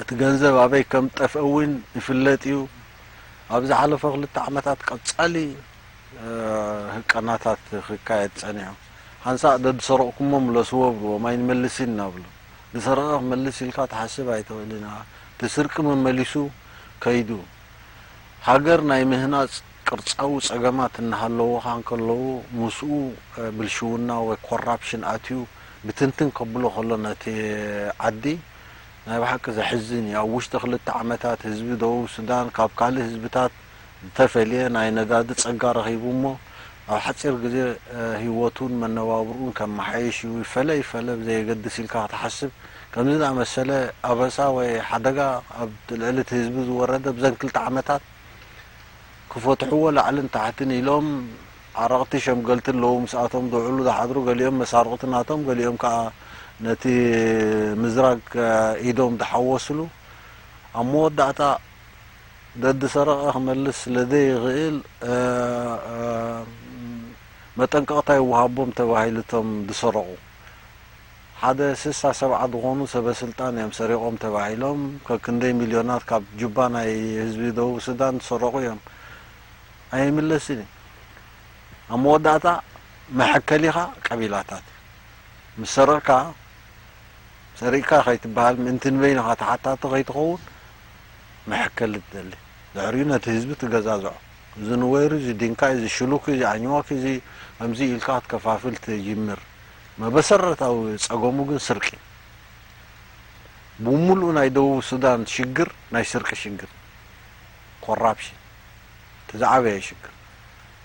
እቲ ገንዘብ ኣበይ ከም ጠፍአ እውን ይፍለጥ እዩ። ኣብ ዝሓለፈ ክልተ ዓመታት ቀጻሊ ህቀናታት ክካየድ ጸኒሑ። ሓንሳእ ደድሰረቕኩሞ ምለስዎ ብልዎም ኣይንመልስን እናብሉ። ዝሰረቐ ክመልስ ኢልካ ትሓስብ ኣይትኽእልን ኢኻ። እቲ ስርቂ መመሊሱ ከይዱ። ሃገር ናይ ምህናጽ ቅርጻዊ ጸገማት እናሃለዉኻ እንከለዉ ምስኡ ብልሽውና ወይ ኮራፕሽን ኣትዩ ብትንትን ከብሎ ከሎ ነቲ ዓዲ ናይ ብሓቂ ዘሕዝን እዩ። ኣብ ውሽጢ ክልተ ዓመታት ህዝቢ ደቡብ ሱዳን ካብ ካልእ ህዝብታት ዝተፈልየ ናይ ነዳዲ ጸጋ ረኺቡ እሞ ኣብ ሓጺር ግዜ ህይወቱን መነባብርኡን ከመሓይሽ እዩ። ይፈለ ይፈለ ብዘየገድስ ኢልካ ክትሓስብ ከምዚ ዝኣመሰለ ኣበሳ ወይ ሓደጋ ኣብ ልዕሊ እቲ ህዝቢ ዝወረደ ብዘን ክልተ ዓመታት ክፈትሕዎ ላዕልን ታሕትን ኢሎም ዓረቕቲ ሸምገልቲ ኣለዉ ምስኣቶም ዝውዕሉ ዝሓድሩ፣ ገሊኦም መሳርቕቲ ናቶም፣ ገሊኦም ከኣ ነቲ ምዝራግ ኢዶም ዝሓወስሉ። ኣብ መወዳእታ ደዲ ሰረቐ ክመልስ ስለ ዘይኽእል መጠንቀቕታ ይወሃቦም ተባሂሉ እቶም ዝሰረቑ። ሓደ ስሳ ሰብዓ ዝኾኑ ሰበ ስልጣን እዮም ሰሪቖም ተባሂሎም ከክንደይ ሚልዮናት ካብ ጁባ ናይ ህዝቢ ደቡብ ሱዳን ዝሰረቑ እዮም። ኣይምለስን እዩ። ኣብ መወዳእታ መሐከሊኻ ቀቢላታት ምስ ሰረቕካ ሰሪቕካ ከይትበሃል ምእንቲ ንበይንኻ ተሓታቲ ከይትኸውን መሐከሊ ትደሊ። ድሕሪኡ ነቲ ህዝቢ ትገዛዝዖ። እዚ ንወይሩ፣ እዚ ዲንካ፣ እዚ ሽሉክ፣ እዚ ኣኝዋክ፣ እዚ ከምዚ ኢልካ ክትከፋፍል ትጅምር። መበሰረታዊ ጸገሙ ግን ስርቂ። ብምሉኡ ናይ ደቡብ ሱዳን ሽግር ናይ ስርቂ ሽግር፣ ኮራፕሽን እቲ ዝዓበየ ሽግር።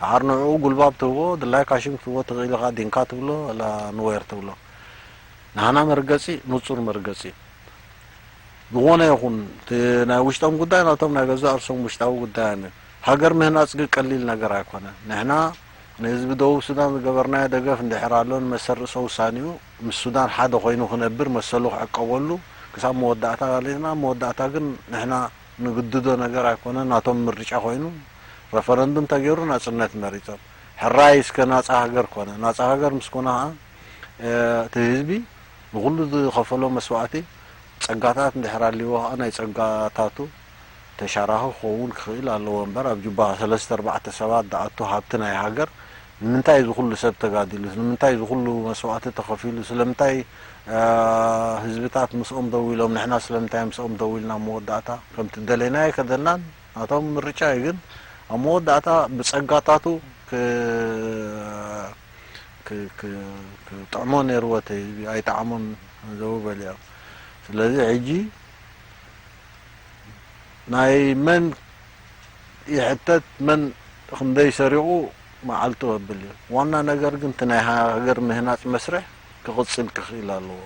ድሓር ንዕኡ ጉልባብ ትህቦ፣ ድላይካ ሽም ክትህቦ ትኽእል ኢኻ፣ ዲንካ ትብሎ፣ ላ ንወይር ትብሎ። ናህና መርገጺ ንጹር መርገጺ እዩ። ዝኾነ ይኹን እቲ ናይ ውሽጦም ጉዳይ ናቶም ናይ ገዛእ ርእሶም ውሽጣዊ ጉዳይ እዩ። ሃገር ምህናጽ ግን ቀሊል ነገር ኣይኮነን። ንሕና ንህዝቢ ደቡብ ሱዳን ዝገበርናዮ ደገፍ እንድሕር ኣሎ፣ ንመሰል ርእሰ ውሳኔኡ ምስ ሱዳን ሓደ ኮይኑ ክነብር፣ መሰሉ ክዕቀበሉ ክሳብ መወዳእታ ኣለና። መወዳእታ ግን ንሕና ንግድዶ ነገር ኣይኮነን፣ ናቶም ምርጫ ኮይኑ ረፈረንዱም ተገይሩ ናጽነት መሪጾም። ሕራይ እስከ ናጻ ሃገር ኮነ። ናጻ ሃገር ምስ ኮነ ኸኣ፣ እ፣ እቲ ህዝቢ ንኹሉ ዝኸፈሎ መስዋእቲ ጸጋታት እንድሕር ኣልይዎ ኸኣ ናይ ጸጋታቱ ተሻራኺ ክኸውን ክኽእል ኣለዎ እምበር፣ ኣብ ጁባ ሰለስተ ኣርባዕተ ሰባት ዝኣቱ ሃብቲ ናይ ሃገር ንምንታይ እዚ ኩሉ ሰብ ተጋዲሉስ? ንምንታይ እዚ ኩሉ መስዋእቲ ተኸፊሉ? ስለምንታይ፣ እ፣ ህዝብታት ምስኦም ደው ኢሎም? ንሕና ስለምንታይ ምስኦም ደው ኢልና? ኣብ መወዳእታ ከምቲ ደለይናዮ ኣይከደልናን፣ ናቶም ምርጫ እዩ። ግን ኣብ መወዳእታ ብጸጋታቱ ክ-፣ ክ-፣ ክ-፣ ክጥዕሞ ነይርዎ፣ እቲ ህዝቢ ኣይጠዓሞን፣ ዘው በሊዖም። ስለዚ ሕጂ ናይ መን ይሕተት፣ መን ክንደይ ሰሪቑ መዓልቱ ከብል እዩ። ዋና ነገር ግን እቲ ናይ ሃገር ምህናጽ መስርሕ ክቕጽል ክኽእል ኣለዎ።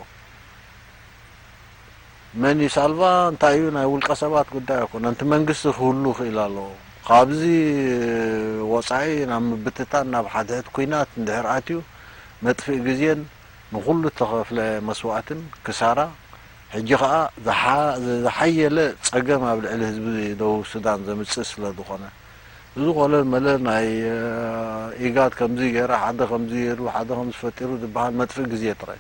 መን ይሳልቫ እንታይ እዩ ናይ ውልቀ ሰባት ጉዳይ ኣይኮነን። እቲ መንግስቲ ክህሉ ክእል ኣለዎ። ካብዚ ወጻኢ ናብ ምብትታን፣ ናብ ሓድሕድ ኲናት እንድሕር ኣትዩ መጥፍኢ ግዜን ንኹሉ እተኸፍለ መስዋእትን ክሳራ፣ ሕጂ ኸኣ ዝሓ-፣ ዝሓየለ ጸገም ኣብ ልዕሊ ህዝቢ ደቡብ ሱዳን ዘምጽእ ስለ ዝኾነ፣ እዚ ኮለል መለል ናይ፣ እ፣ ኢጋድ ከምዚ ገይረ፣ ሓደ ከምዚ ገይሩ፣ ሓደ ከምዚ ፈጢሩ ዝበሃል መጥፍኢ ግዜ ጥራይ።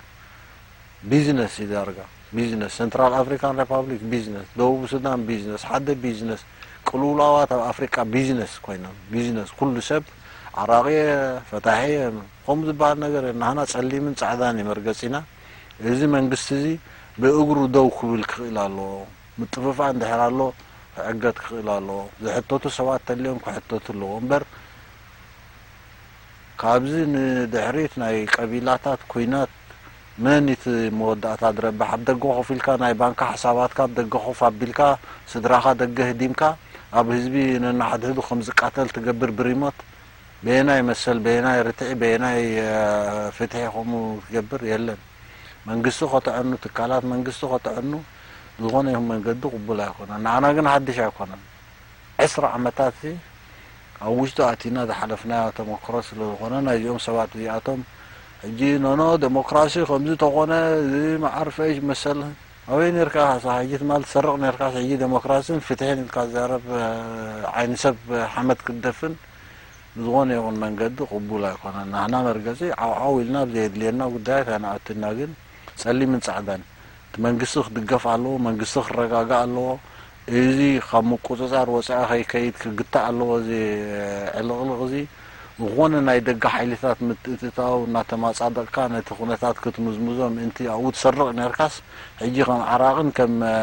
ቢዝነስ እዩ ዳርጋ። ቢዝነስ። ሰንትራል ኣፍሪካን ሪፓብሊክ ቢዝነስ። ደቡብ ሱዳን ቢዝነስ። ሓደ ቢዝነስ። ቅልውላዋት ኣብ ኣፍሪቃ ቢዝነስ ኮይኖም። ቢዝነስ። ኩሉ ሰብ ዓራቂ እየ፣ ፈታሒ እየ፣ ከምኡ ዝበሃል ነገር የለን። ናህና ጸሊምን ጻዕዳን እዩ መርገጺና። እዚ መንግስቲ እዚ ብእግሩ ደው ክብል ክኽእል ኣለዎ። ምጥፍፋእ እንድሕር ኣሎ ክዕገት ክኽእል ኣለዎ። ዝሕተቱ ሰባት ተልዮም ክሕተቱ ኣለዎ እምበር፣ ካብዚ ንድሕሪት ናይ ቀቢላታት ኲናት መን እቲ መወዳእታ ዝረብሕ? ኣብ ደገ ኮፍ ኢልካ ናይ ባንካ ሕሳባትካ ኣብ ደገ ኮፍ ኣቢልካ ስድራኻ ደገ ህዲምካ ኣብ ህዝቢ ነናሓድሕዱ ከም ዝቃተል ትገብር ብሪሞት በየናይ መሰል፣ በየናይ ርትዒ፣ በየናይ፣ እ፣ ፍትሒ ከምኡ ትገብር? የለን። መንግስቲ ከተዕኑ፣ ትካላት መንግስቲ ከተዕኑ ዝኾነ ይኹን መንገዲ ቅቡል ኣይኮነን። ንዓና ግን ሓድሽ ኣይኮነን። ዕስራ ዓመታት እዚ ኣብ ውሽጡ ኣቲና ዝሓለፍናዮ ተመክሮ ስለ ዝኾነ፣ ናይዚኦም ሰባት እዚኣቶም ሕጂ ኖኖ ደሞክራሲ ከምዚ ተኾነ፣ እዚ መዓር ፈይሽ መሰል ኣበይ ኔርካ ኢኻ? ሕጂ ትማል ትሰርቕ ኔርካስ፣ ሕጂ ደሞክራስን ፍትሕን ኢልካ ትዛረብ፣ እ፣ ዓይኒ ሰብ ሓመድ ክትደፍን ብዝኾነ ይኹን መንገዲ ቅቡል ኣይኮነን። ናህና መርገጺ ዓውዓው ኢልና ኣብ ዘየድልየና ጉዳያት ኣይንኣቱና፣ ግን ጸሊምን ጻዕዳን እቲ መንግስቲ ክድገፍ ኣለዎ፣ መንግስቲ ክረጋጋእ ኣለዎ። እዚ ካብ ምቁጽጻር ወጻኢ ከይከይድ ክግታእ ኣለዎ። እዚ ዕልቕልቕ እዚ ዝኾነ ናይ ደገ ሓይልታት ምትእትታው እናተማጻደቕካ ነቲ ኩነታት ክትምዝምዞ ምእንቲ ኣብኡ ትሰርቕ ኔርካስ፣ ሕጂ ከም ዓራቕን ከም፣ እ፣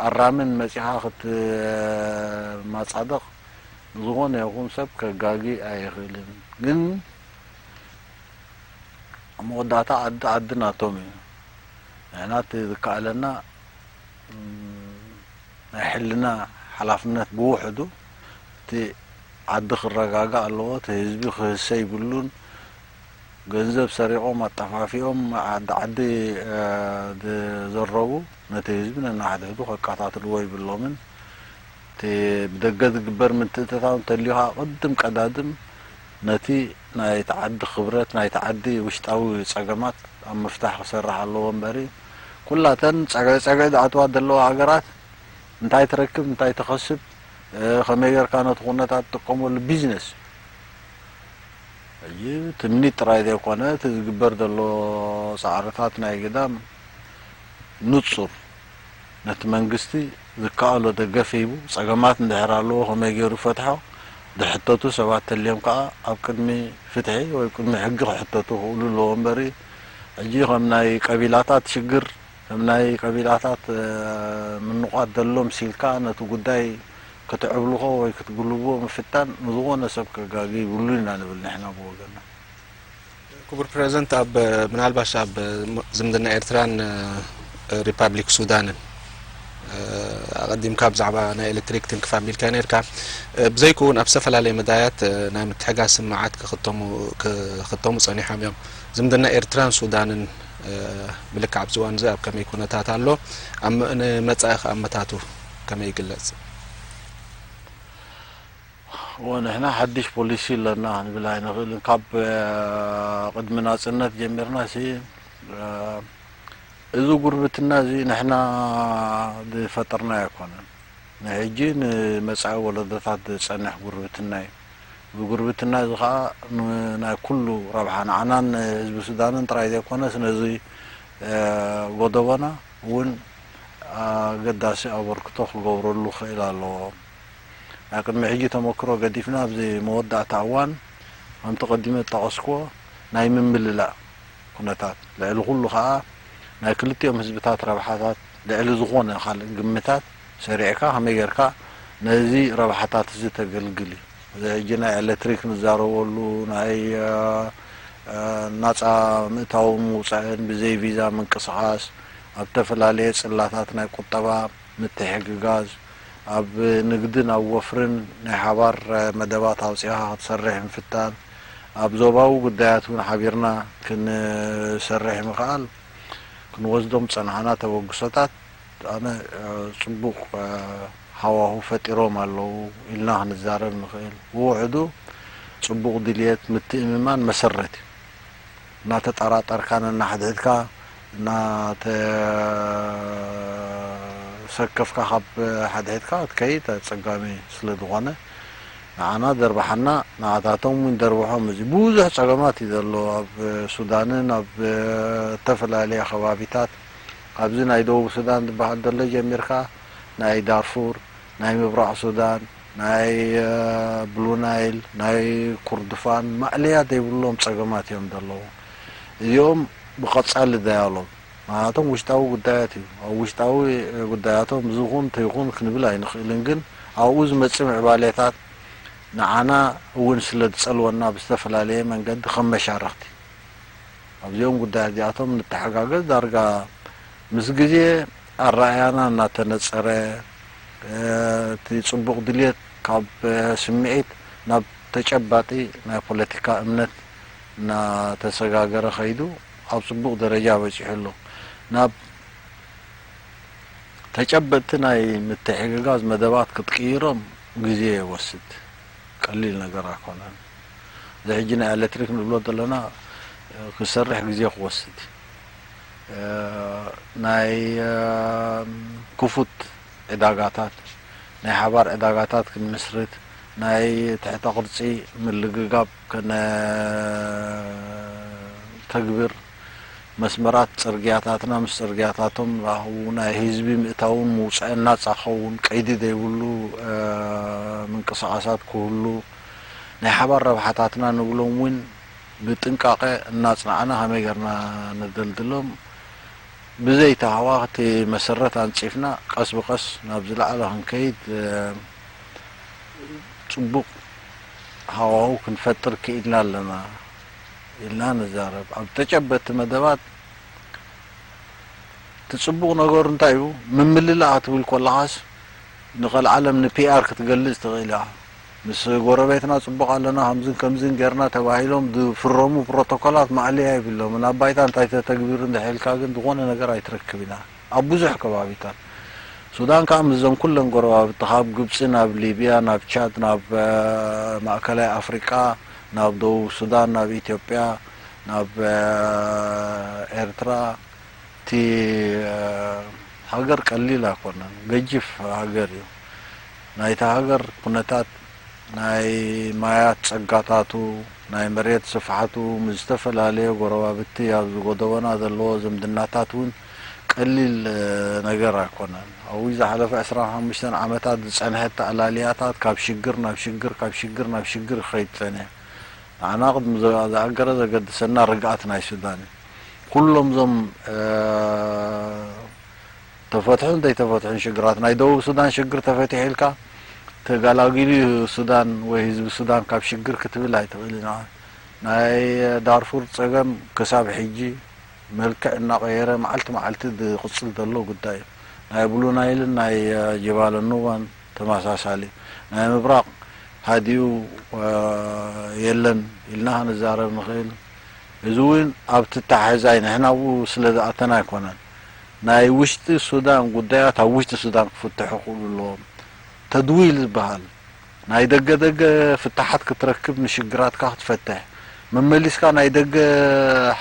ኣራምን መጺኻ ክትማጻደቕ ዝኾነ ይኹን ሰብ ከጋጊ ኣይኽእልን። ግን ኣብ መወዳእታ ዓዲ ዓዲ ናቶም እዩ። ንሕና እቲ ዝከኣለና፣ ም፣ ናይ ሕልና ሓላፍነት ብውሕዱ እቲ ዓዲ ክረጋጋእ ኣለዎ። እቲ ህዝቢ ክህሰ ይብሉን። ገንዘብ ሰሪቖም ኣጠፋፊኦም ዓዲ ዓዲ፣ እ፣ ዝዘረቡ ነቲ ህዝቢ ነናሕድሕዱ ከቃታትልዎ ይብሎምን። እቲ ብደገ ዝግበር ምትእትታው እንተልዩ ኸዓ ቅድም ቀዳድም ነቲ ናይቲ ዓዲ ክብረት፣ ናይቲ ዓዲ ውሽጣዊ ጸገማት ኣብ ምፍታሕ ክሰርሕ ኣለዎ እምበሪ፣ ኩላተን ጸግዒ ጸግዒ ዝኣትዋ ዘለዋ ሃገራት እንታይ ትረክብ፣ እንታይ ትኸስብ፣ እ፣ ከመይ ጌርካ ነቲ ኩነታት ትጥቀመሉ ቢዝነስ እዩ። ሕጂ ትምኒት ጥራይ ዘይኮነ፣ እቲ ዝግበር ዘሎ ጻዕርታት ናይ ግዳም ንጹር፣ ነቲ መንግስቲ ዝከኣሎ ደገፍ ሂቡ፣ ጸገማት እንድሕር ኣለዎ ከመይ ገይሩ ፈትሖ፣ ዝሕተቱ ሰባት ተልዮም ከኣ ኣብ ቅድሚ ፍትሒ ወይ ቅድሚ ሕጊ ክሕተቱ ክኽእሉ ኣለዎ እምበሪ፣ ሕጂ ከም ናይ ቀቢላታት ሽግር፣ ከም ናይ ቀቢላታት፣ እ፣ ምንቋት ዘሎ ምሲልካ ነቲ ጉዳይ ክትዕብልኾ ወይ ክትግልብቦ ምፍታን ንዝኾነ ሰብ ከጋጊ ይብሉ ኢና ንብል ንሕና ብወገንና። ክቡር ፕረዚደንት፣ ኣብ፣ ምናልባሽ ኣብ ዝምድና ኤርትራን፣ እ፣ ሪፓብሊክ ሱዳንን፣ እ፣ ኣቐዲምካ ብዛዕባ ናይ ኤሌክትሪክ ትንክፍ ኣቢልካ ነርካ። እ፣ ብዘይክውን ኣብ ዝተፈላለየ መዳያት፣ እ፣ ናይ ምትሕጋዝ ስምምዓት ክኽተሙ፣ ክኽተሙ ጸኒሖም እዮም። ዝምድና ኤርትራን ሱዳንን፣ እ፣ ብልክዕ ኣብዚ እዋን እዚ ኣብ ከመይ ኩነታት ኣሎ? ኣብ ም-፣ ንመጻኢ ከኣ ኣመታቱ ከመይ ይግለጽ? እዎ፣ ንሕና ሓድሽ ፖሊሲ ኣለና ክንብል ኣይንኽእልን። ካብ፣ እ፣ ቅድሚ ናጽነት ጀሚርና ሲ፣ እ፣ እዚ ጉርብትና እዚ ንሕና ዝፈጠርናዮ ኣይኮነን። ንሕጂ ንመጻኢ ወለዶታት ዝጸንሕ ጉርብትና እዩ። እዚ ጉርብትና እዚ ኸኣ ን-፣ ናይ ኩሉ ረብሓ፣ ንዓናን ህዝቢ ሱዳንን ጥራይ ዘይኮነስ፣ ነዚ፣ እ፣ ጎደቦና እውን ኣገዳሲ ኣበርክቶ ክገብረሉ ክኽእል ኣለዎ። ናይ ቅድሚ ሕጂ ተመክሮ ገዲፍና፣ ኣብዚ መወዳእታ እዋን፣ ከምቲ ቀዲመ ዝጠቐስክዎ፣ ናይ ምምልላእ ኩነታት፣ ልዕሊ ኩሉ ኸኣ ናይ ክልቲኦም ህዝብታት ረብሓታት ልዕሊ ዝኾነ ካልእ ግምታት ሰሪዕካ፣ ከመይ ጌርካ ነዚ ረብሓታት እዚ ተገልግል እዩ። እዚ ሕጂ ናይ ኤሌክትሪክ ንዛረበሉ፣ ናይ፣ እ፣ እ፣ ናጻ ምእታውን ምውጻእን፣ ብዘይ ቪዛ ምንቅስቓስ፣ ኣብ ዝተፈላለየ ጽላታት ናይ ቁጠባ ምትሕግጋዝ፣ ኣብ ንግድን ኣብ ወፍርን ናይ ሓባር መደባት ኣውጺእኻ ክትሰርሕ ምፍታን፣ ኣብ ዞባዊ ጉዳያት እውን ሓቢርና ክንሰርሕ ምኽኣል፣ ክንወስዶም ዝጸናሕና ተበግሶታት፣ ኣነ፣ ጽቡቕ ሃዋሁ ፈጢሮም ኣለዉ ኢልና ክንዛረብ ንኽእል። ብውሕዱ ጽቡቕ ድልየት፣ ምትእምማን መሰረት እዩ። እናተጠራጠርካ ነናሕድሕድካ እናተሰከፍካ ካብ ሓድሕድካ ክትከይድ ኣጸጋሚ ስለ ዝኾነ፣ ንዓና ደርብሓና፣ ንዓታቶም እውን ደርብሖም። እዚ ብዙሕ ጸገማት እዩ ዘሎ ኣብ ሱዳንን ኣብ እተፈላለየ ከባቢታት። ኣብዚ ናይ ደቡብ ሱዳን ዝበሃል ዘሎ ጀሚርካ፣ ናይ ዳርፉር፣ ናይ ምብራቕ ሱዳን፣ ናይ፣ እ፣ ብሉ ናይል፣ ናይ ኩርድፋን ማእለያ ዘይብሎም ጸገማት እዮም ዘለዉ። እዚኦም ብቐጻሊ ዳያሎግ፣ ምኽንያቱም ውሽጣዊ ጉዳያት እዩ። ኣብ ውሽጣዊ ጉዳያቶም ዝኹን ተይኹን ክንብል ኣይንኽእልን፣ ግን ኣብኡ ዝመጽእ ምዕባሌታት ንዓና እውን ስለ ዝጸልወና ብዝተፈላለየ መንገዲ ከም መሻርኽቲ ኣብዚኦም ጉዳያት እዚኣቶም ንተሓጋገዝ። ዳርጋ ምስ ግዜ ኣረኣእያና እናተነጸረ፣ እ፣ እቲ ጽቡቕ ድልየት ካብ፣ እ፣ ስምዒት ናብ ተጨባጢ ናይ ፖለቲካ እምነት እናተሰጋገረ ከይዱ ኣብ ጽቡቕ ደረጃ በጺሑ ኣሎ። ናብ ተጨበጥቲ ናይ ምትሕግጋዝ መደባት ክትቅይሮም ግዜ ይወስድ። ቀሊል ነገር ኣይኮነን። እዚ ሕጂ ናይ ኤሌክትሪክ ንብሎ ዘለና፣ እ፣ ክሰርሕ ግዜ ክወስድ፣ እ፣ ናይ፣ እ፣ ክፉት ዕዳጋታት፣ ናይ ሓባር ዕዳጋታት ክንምስርት፣ ናይ ትሕተ ቅርጺ ምልግጋብ ከነተግብር፣ መስመራት ጽርግያታትና ምስ ጽርግያታቶም ዝራኸቡ፣ ናይ ህዝቢ ምእታውን ምውጻእን ናጻ ክኸውን፣ ቀይዲ ዘይብሉ፣ እ፣ ምንቅስቓሳት ክህሉ፣ ናይ ሓባር ረብሓታትና ንብሎም እውን ብጥንቃቐ እናጽናዕና ከመይ ጌርና ነደልድሎም፣ ብዘይ ተሃዋኽ እቲ መሰረት ኣንጺፍና ቀስ ብቐስ ናብ ዝለዓለ ክንከይድ፣ እ፣ ጽቡቕ ሃዋሁ ክንፈጥር ክኢልና ኣለና ኢልና ንዛረብ። ኣብ ተጨበጥቲ መደባት እቲ ጽቡቕ ነገሩ እንታይ እዩ? ምምልላእ ክትብል ከለኻስ ንቐልዓለም ንፒኣር ክትገልጽ ትኽእል ኢኻ። ምስ ጎረቤትና ጽቡቕ ኣለና፣ ከምዝን ከምዝን ጌርና ተባሂሎም ዝፍረሙ ፕሮቶኮላት ማእለያ የብሎምን። ኣብ ባይታ እንታይ ተተግቢሩ እንድሕር ኢልካ ግን ዝኾነ ነገር ኣይትረክብ ኢና። ኣብ ብዙሕ ከባቢታት ሱዳን ከኣ ምስዞም ኩለን ጎረባብቲ፣ ካብ ግብጺ ናብ ሊብያ፣ ናብ ቻድ፣ ናብ፣ እ፣ ማእከላይ ኣፍሪቃ፣ ናብ ደቡብ ሱዳን፣ ናብ ኢትዮጵያ፣ ናብ፣ እ፣ ኤርትራ፣ እቲ፣ እ፣ ሃገር ቀሊል ኣይኮነን፣ ገጂፍ ሃገር እዩ። ናይታ ሃገር ኩነታት፣ ናይ ማያት ጸጋታቱ፣ ናይ መሬት ስፍሓቱ፣ ምስ ዝተፈላለየ ጎረባብቲ ኣብዚ ጎደቦና ዘለዎ ዝምድናታት እውን ቀሊል፣ እ፣ ነገር ኣይኮነን። ኣብኡ ዝሓለፈ ዕስራን ሓሙሽተን ዓመታት ዝጸንሐ ኣተኣላልያታት ካብ ሽግር ናብ ሽግር፣ ካብ ሽግር ናብ ሽግር ክኸይድ ጸኒሑ። ንዓና ቅድሚ ዘ-፣ ዝኣገረ ዘገድሰና ርግኣት ናይ ሱዳን እዩ። ኩሎም እዞም፣ እ፣ ተፈትሑን ዘይተፈትሑን ሽግራት፣ ናይ ደቡብ ሱዳን ሽግር ተፈቲሑ ኢልካ ተገላጊሉ እዩ ሱዳን ወይ ህዝቢ ሱዳን ካብ ሽግር ክትብል ኣይትኽእልን ኢኻ። ናይ ዳርፉር ጸገም ክሳብ ሕጂ መልክዕ እናቐየረ መዓልቲ መዓልቲ ዝቕጽል ዘሎ ጉዳይ እዩ። ናይ ብሉ ናይልን ናይ ጀባል ኑባን ተመሳሳሊ። ናይ ምብራቕ ሃዲኡ፣ እ፣ የለን ኢልና ክንዛረብ ንኽእል። እዚ እውን ኣብቲ ተሓዛይ ንሕና ኣብኡ ስለ ዝኣተና ኣይኮነን። ናይ ውሽጢ ሱዳን ጉዳያት ኣብ ውሽጢ ሱዳን ክፍትሑ ክኽእሉ ኣለዎም። ተድዊል ዝበሃል ናይ ደገ ደገ ፍታሓት ክትረክብ፣ ንሽግራትካ ክትፈትሕ፣ መመሊስካ ናይ ደገ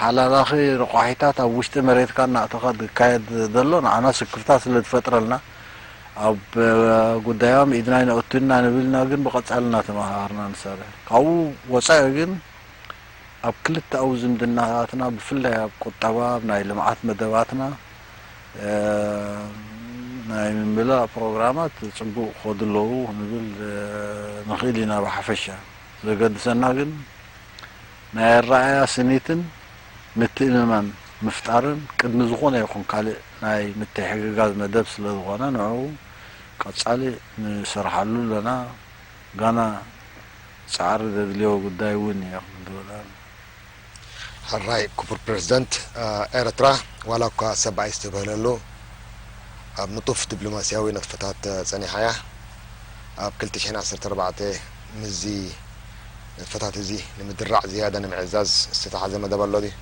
ሓላላኺ ረቋሒታት ኣብ ውሽጢ መሬትካ እናእተኻ ዝካየድ ዘሎ ንዓና ስክፍታ ስለ ዝፈጥረልና፣ ኣብ ጉዳዮም ኢድና ኣይነእቱ ኢና ንብል ኢና፣ ግን ብቐጻሊ እናተመሃሃርና ንሰርሕ። ካብኡ ወጻኢ ግን ኣብ ክልተኣዊ ዝምድናታትና፣ ብፍላይ ኣብ ቁጠባ፣ ኣብ ናይ ልምዓት መደባትና፣ እ፣ ናይ ምምላእ ፕሮግራማት ጽቡቕ ክኸዱ ኣለዉ ክንብል፣ እ፣ ንኽእል ኢና ብሓፈሻ። ዘገድሰና ግን ናይ ኣረኣእያ ስኒትን ምትእምማን ምፍጣርን ቅድሚ ዝኾነ ይኹን ካልእ ናይ ምትሕግጋዝ መደብ ስለ ዝኾነ፣ ንዕኡ ቀጻሊ ንሰርሓሉ ኣለና። ጋና ጻዕሪ ዘድልዮ ጉዳይ እውን እዩ ክብል ዝኽእል። ሕራይ ክቡር ፕረዚደንት፣ ኤረትራ ዋላ እኳ ሰብኣይ ዝተበህለሉ ኣብ ንጡፍ ዲፕሎማስያዊ ንጥፈታት ጸኒሓ እያ። ኣብ ክልተ ሽሕን ዓሰርተ ኣርባዕተ ምስዚ ንጥፈታት እዚ ንምድራዕ ዝያዳ ንምዕዛዝ ዝተታሕዘ መደብ ኣሎ ድዩ?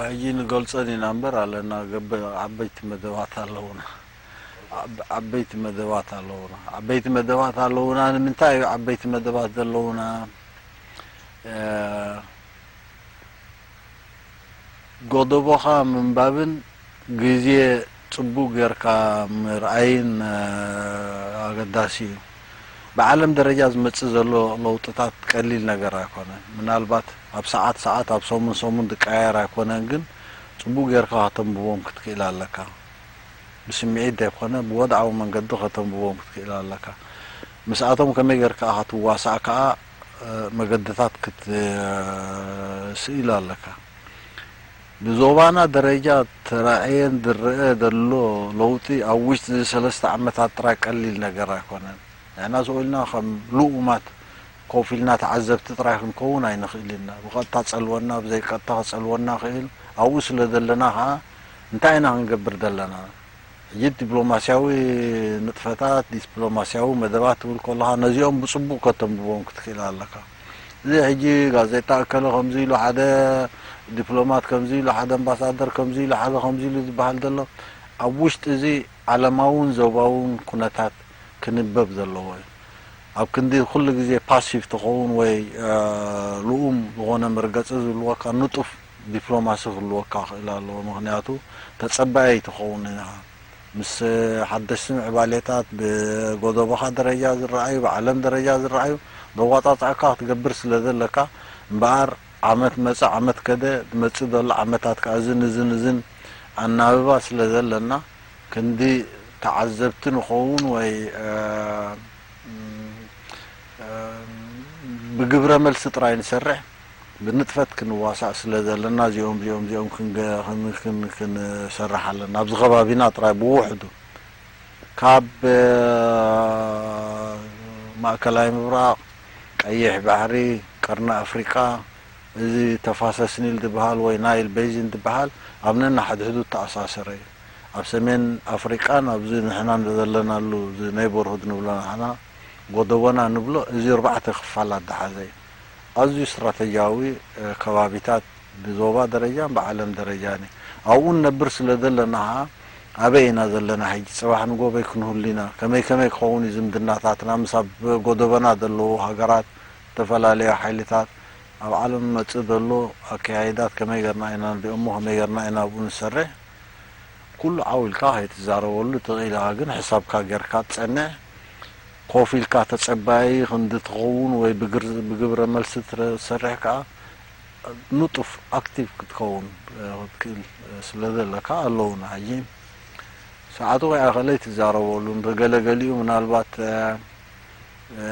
ሕጂ ንገልጸን ኢና እምበር ኣለና ገበ-፣ ዓበይቲ መደባት ኣለዉና። ዓብ-፣ ዓበይቲ መደባት ኣለዉና። ዓበይቲ መደባት ኣለዉና። ንምንታይ እዩ ዓበይቲ መደባት ዘለዉና? እ፣ ጎደቦኻ ምንባብን ግዜ ጽቡቕ ጌርካ ምርኣይን፣ እ፣ ኣገዳሲ እዩ። ብዓለም ደረጃ ዝመጽእ ዘሎ ለውጥታት ቀሊል ነገር ኣይኮነን። ምናልባት ኣብ ሰዓት ሰዓት፣ ኣብ ሰሙን ሰሙን ዝቀያየር ኣይኮነን፣ ግን ጽቡቕ ጌርካ ከተንብቦም ክትክእል ኣለካ። ብስምዒት ዘይኮነ ብወድዓዊ መንገዲ ከተንብቦም ክትክእል ኣለካ። ምስኣቶም ከመይ ጌርካ ክትዋሳእ ከኣ፣ እ፣ መገድታት ክትስእል ኣለካ። ብዞባና ደረጃ ተራእየን ዝረአ ዘሎ ለውጢ ኣብ ውሽጢ እዚ ሰለስተ ዓመታት ጥራይ ቀሊል ነገር ኣይኮነን። ንሕና ስቕ ኢልና ከም ልኡማት ኮፍ ኢልና ተዓዘብቲ ጥራይ ክንከውን ኣይንኽእልን ኢና። ብቐጥታ ጸልወና፣ ብዘይቀጥታ ክጸልወና ክእል። ኣብኡ ስለ ዘለና ከኣ እንታይ ኢና ክንገብር ዘለና? ሕጂ ዲፕሎማስያዊ ንጥፈታት፣ ዲፕሎማስያዊ መደባት ትብል ከለኻ ነዚኦም ብጽቡቕ ከተንብቦም ክትክእል ኣለካ። እዚ ሕጂ ጋዜጣ እከለ ከምዚ ኢሉ፣ ሓደ ዲፕሎማት ከምዚ ኢሉ፣ ሓደ ኣምባሳደር ከምዚ ኢሉ፣ ሓደ ከምዚ ኢሉ ዝበሃል ዘሎ ኣብ ውሽጢ እዚ ዓለማውን ዞባውን ኩነታት ክንበብ ዘለዎ እዩ። ኣብ ክንዲ ኩሉ ግዜ ፓሲቭ ትኸውን ወይ፣ እ፣ ልኡም ዝኾነ መርገጺ ዝህልወካ ንጡፍ ዲፕሎማሲ ክህልወካ ክእል ኣለዎ። ምኽንያቱ ተጸባያይ ትኸውን ኢኻ። ምስ ሓደስቲ ምዕባሌታት ብጎደቦኻ ደረጃ ዝረኣዩ፣ ብዓለም ደረጃ ዝረኣዩ፣ ዘዋጻጽኣካ ክትገብር ስለ ዘለካ እምበኣር፣ ዓመት መጸ፣ ዓመት ከደ፣ ዝመጽእ ዘሎ ዓመታት ከኣ እዝን እዝን እዝን ኣናብባ ስለ ዘለና፣ ክንዲ ተዓዘብቲ ንኸውን ወይ፣ እ፣ እ፣ ብግብረ መልሲ ጥራይ ንሰርሕ፣ ብንጥፈት ክንዋሳእ ስለ ዘለና፣ እዚኦም፣ እዚኦም፣ እዚኦም ክንገ-፣ ክን-፣ ክን-፣ ክንሰርሕ ኣለና። ኣብዚ ከባቢና ጥራይ ብውሕዱ ካብ፣ እ፣ ማእከላይ ምብራቕ፣ ቀይሕ ባሕሪ፣ ቀርኒ ኣፍሪቃ፣ እዚ ተፋሰስ ኒል ዝበሃል ወይ ናይል ቤዚን ዝበሃል ኣብ ነንሓድሕዱ እተኣሳሰረ እዩ። ኣብ ሰሜን ኣፍሪቃን ኣብዚ ንሕና ዘለናሉ፣ እዚ ኔይቦርሁድ ንብሎ ንሕና ጎደቦና ንብሎ፣ እዚ ኣርባዕተ ክፋላት ዝሓዘ እዩ። ኣዝዩ ስትራተጂያዊ፣ እ፣ ከባቢታት ብዞባ ደረጃን ብዓለም ደረጃን እዩ። ኣብኡ ንነብር ስለ ዘለና ኸዓ፣ ኣበይ ኢና ዘለና ሕጂ? ጽባሕ ንጎበይ ክንህሉ ኢና? ከመይ ከመይ ክኸውን እዩ ዝምድናታትና ምስ ኣብ ጎደቦና ዘለዉ ሃገራት፣ ዝተፈላለዩ ሓይልታት፣ ኣብ ዓለም ዝመጽእ ዘሎ ኣከያይዳት ከመይ ጌርና ኢና ንሪኦ እሞ ከመይ ጌርና ኢና ኣብኡ ንሰርሕ? ኩሉ ዓው ኢልካ ከይትዛረበሉ ትኽእል ኢኻ፣ ግን ሕሳብካ ጌርካ ትጸንዕ። ኮፍ ኢልካ ተጸባዪ ክንዲ ትኸውን ወይ ብግር-፣ ብግብረ መልሲ ትረ-፣ ትሰርሕ ከኣ ንጡፍ፣ ኣክቲቭ ክትከውን፣ እ፣ ክትክእል፣ እ፣ ስለ ዘለካ ኣለዉና። ሕጂ ሰዓቱ ከይኣኸለ ኣይትዛረበሉን። ገለ ገሊኡ ምናልባት፣ እ፣ እ፣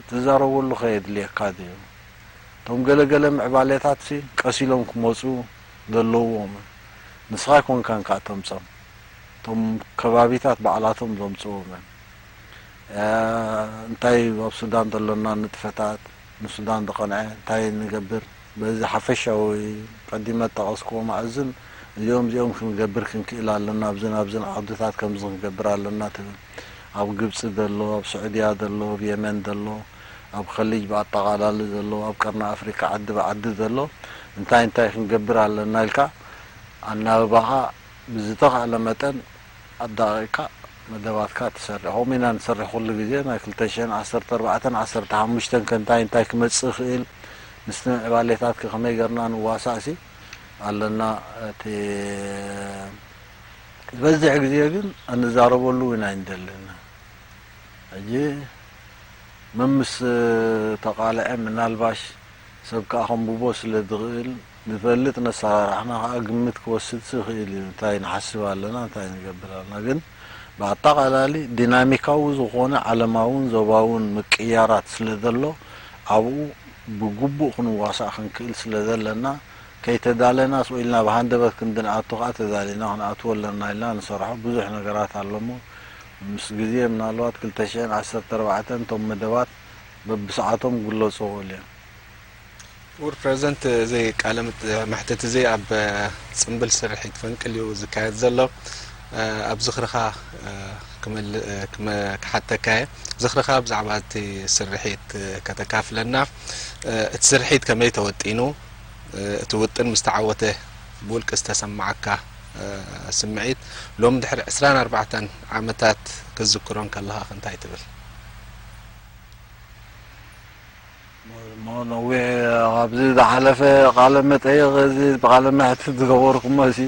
ትዛረበሉ ከየድልየካ ድዩ? እቶም ገለ ገለ ምዕባሌታትሲ ቀስ ኢሎም ክመጹ ዘለዎም። ንስኻ ኣይኮንካን ከኣ ተምጾም። እቶም ከባቢታት ባዕላቶም ዘምጽእዎም እዮም። እ፣ እንታይ ኣብ ሱዳን ዘሎና ንጥፈታት፣ ንሱዳን ዝቐንዐ እንታይ ንገብር፣ በዚ ሓፈሻዊ ቀዲመ ዝጠቐስክዎ መኣዝን፣ እዚኦም እዚኦም ክንገብር ክንክእል ኣለና፣ ኣብዝን ኣብዝን ዓውድታት ከምዚ ክንገብር ኣለና ትብል። ኣብ ግብጺ ዘሎ፣ ኣብ ስዑድያ ዘሎ፣ ኣብ የመን ዘሎ፣ ኣብ ኸሊጅ ብኣጠቓላሊ ዘሎ፣ ኣብ ቀርኒ ኣፍሪካ ዓዲ ብዓዲ ዘሎ፣ እንታይ እንታይ ክንገብር ኣለና ኢልካ ኣናብባኻ ብዝተኻእለ መጠን ኣዳቒቕካ መደባትካ ትሰርሕ። ከምኡ ኢና ንሰርሕ ኩሉ ግዜ። ናይ ክልተ ሽሕን ዓሰርተ ኣርባዕተን ዓሰርተ ሓሙሽተን ከ እንታይ እንታይ ክመጽእ ይኽእል፣ ምስቲ ምዕባሌታት ከ ከመይ ገርና ንዋሳእሲ ኣለና። እቲ ዝበዝሕ ግዜ ግን እንዛረበሉ እውን ኣይንደልን። ሕጂ መምስ ተቓልዐ ምናልባሽ ሰብ ከኣ ከንብቦ ስለ ዝኽእል ንፈልጥ፣ ነሰራርሕና ከኣ ግምት ክወስድሲ ይኽእል እዩ። እንታይ ንሓስብ ኣለና፣ እንታይ ንገብር ኣለና። ግን ብኣጠቓላሊ ዲናሚካዊ ዝኾነ ዓለማውን ዞባውን ምቅያራት ስለ ዘሎ ኣብኡ ብግቡእ ክንዋሳእ ክንክእል ስለ ዘለና፣ ከይተዳለና ስቕ ኢልና ብሃንደበት ክንዲ ንኣቱ ከኣ ተዳሊና ክንኣትዎ ኣለና ኢልና ንሰርሖ ብዙሕ ነገራት ኣሎ እሞ፣ ምስ ግዜ ምናልባት ክልተ ሽሕን ዓሰርተ ኣርባዕተን እቶም መደባት በብሰዓቶም ክግለጹ ይኽእሉ እዮም። ክቡር ፕረዚደንት፣ እዚ ቃለ ምጥ- መሕትት እዚ ኣብ ጽምብል ስርሒት ፈንቅል እዩ ዝካየድ ዘሎ። ኣብ ዝኽርኻ ክመል- ክመ- ክሓተካ እየ። ዝኽርኻ ብዛዕባ እቲ ስርሒት ከተካፍለና፣ እቲ ስርሒት ከመይ ተወጢኑ፣ እቲ ውጥን ምስ ተዓወተ ብውልቂ ዝተሰማዓካ ስምዒት፣ ሎም ድሕሪ ዕስራን ኣርባዕተን ዓመታት ክትዝክሮ እንከለኻ እንታይ ትብል? እሞ ነዊሕ ኣብዚ ዝሓለፈ ቃለ መጠይቕ እዚ ቃለ መሕትት ዝገበርኩሞ ሲ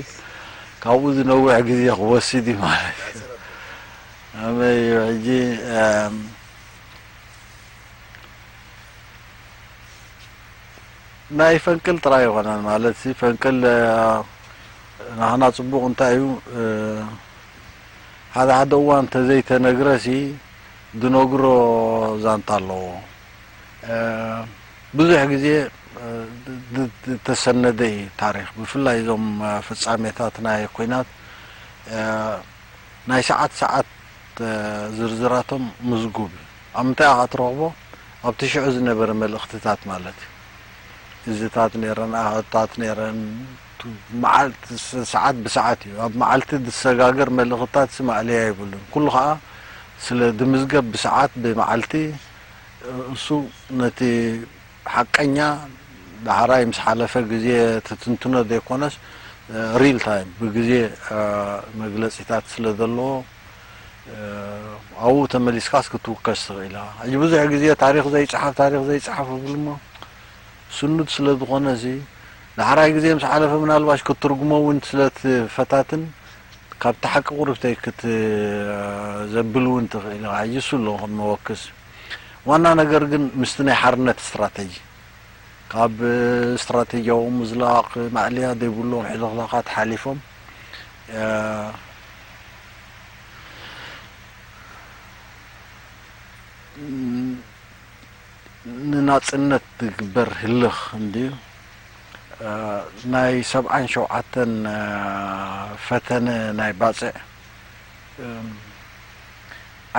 ካብኡ ዝነውሕ ግዜ ክወስድ እዩ ማለት እዩ። ኣመይ እዩ ሕጂ እም፣ ናይ ፈንቅል ጥራይ ይኾነን ማለት ሲ ፈንቅል እ፣ ናህና ጽቡቕ እንታይ እዩ እ፣ ሓደ ሓደ እዋን ተዘይተነግረ ሲ ድነግሮ ዛንታ ኣለዎ። እ፣ ብዙሕ ግዜ እ፣ ድ- ድ- ዝተሰነደ እዩ ታሪኽ። ብፍላይ እዞም እ፣ ፍጻሜታት ናይ ኲናት እ፣ ናይ ሰዓት ሰዓት እ፣ ዝርዝራቶም ምዝጉብ እዩ። ኣብ ምንታይ ኢኻ ትረኽቦ? ኣብቲ ሽዑ ዝነበረ መልእኽትታት ማለት እዩ። እዝታት ነይረን፣ ኣሃዱታት ነይረን፣ ቱ- መዓልቲ ስ- ሰዓት ብሰዓት እዩ። ኣብ መዓልቲ ዝሰጋገር መልእኽትታት ሲ ማእለያ የብሉን። ኩሉ ኸኣ ስለ ዝምዝገብ ብሰዓት ብመዓልቲ እሱ ነቲ ሓቀኛ ዳሕራይ ምስ ሓለፈ ግዜ ትትንትኖ ዘይኮነስ ሪል ታይም ብግዜ መግለጺታት ስለ ዘለዎ ኣብኡ ተመሊስካስ ክትውከስ ትኽእል ኢኻ። ሕጂ ብዙሕ ግዜ ታሪኽ ዘይጸሓፍ ታሪኽ ዘይጸሓፍ ይብሉ እሞ ስኑድ ስለ ዝኾነ እዚ ዳሕራይ ግዜ ምስ ሓለፈ ምናልባሽ ክትትርጉሞ እውን ስለ ትፈታትን ካብቲ ሓቂ ቁርብተይ ክት ዘብል እውን ትኽእል ኢኻ። ሕጂ እሱ ኣሎ ከም መወክስ ዋና ነገር ግን ምስቲ ናይ ሓርነት ስትራተጂ ካብ ስትራተጂያዊ ምዝላቕ ማእለያ ዘይብሎም ሕልኽላኻት ሓሊፎም ንናጽነት ዝግበር ህልኽ እንድዩ። ናይ ሰብዓን ሸውዓተን ፈተነ ናይ ባጽዕ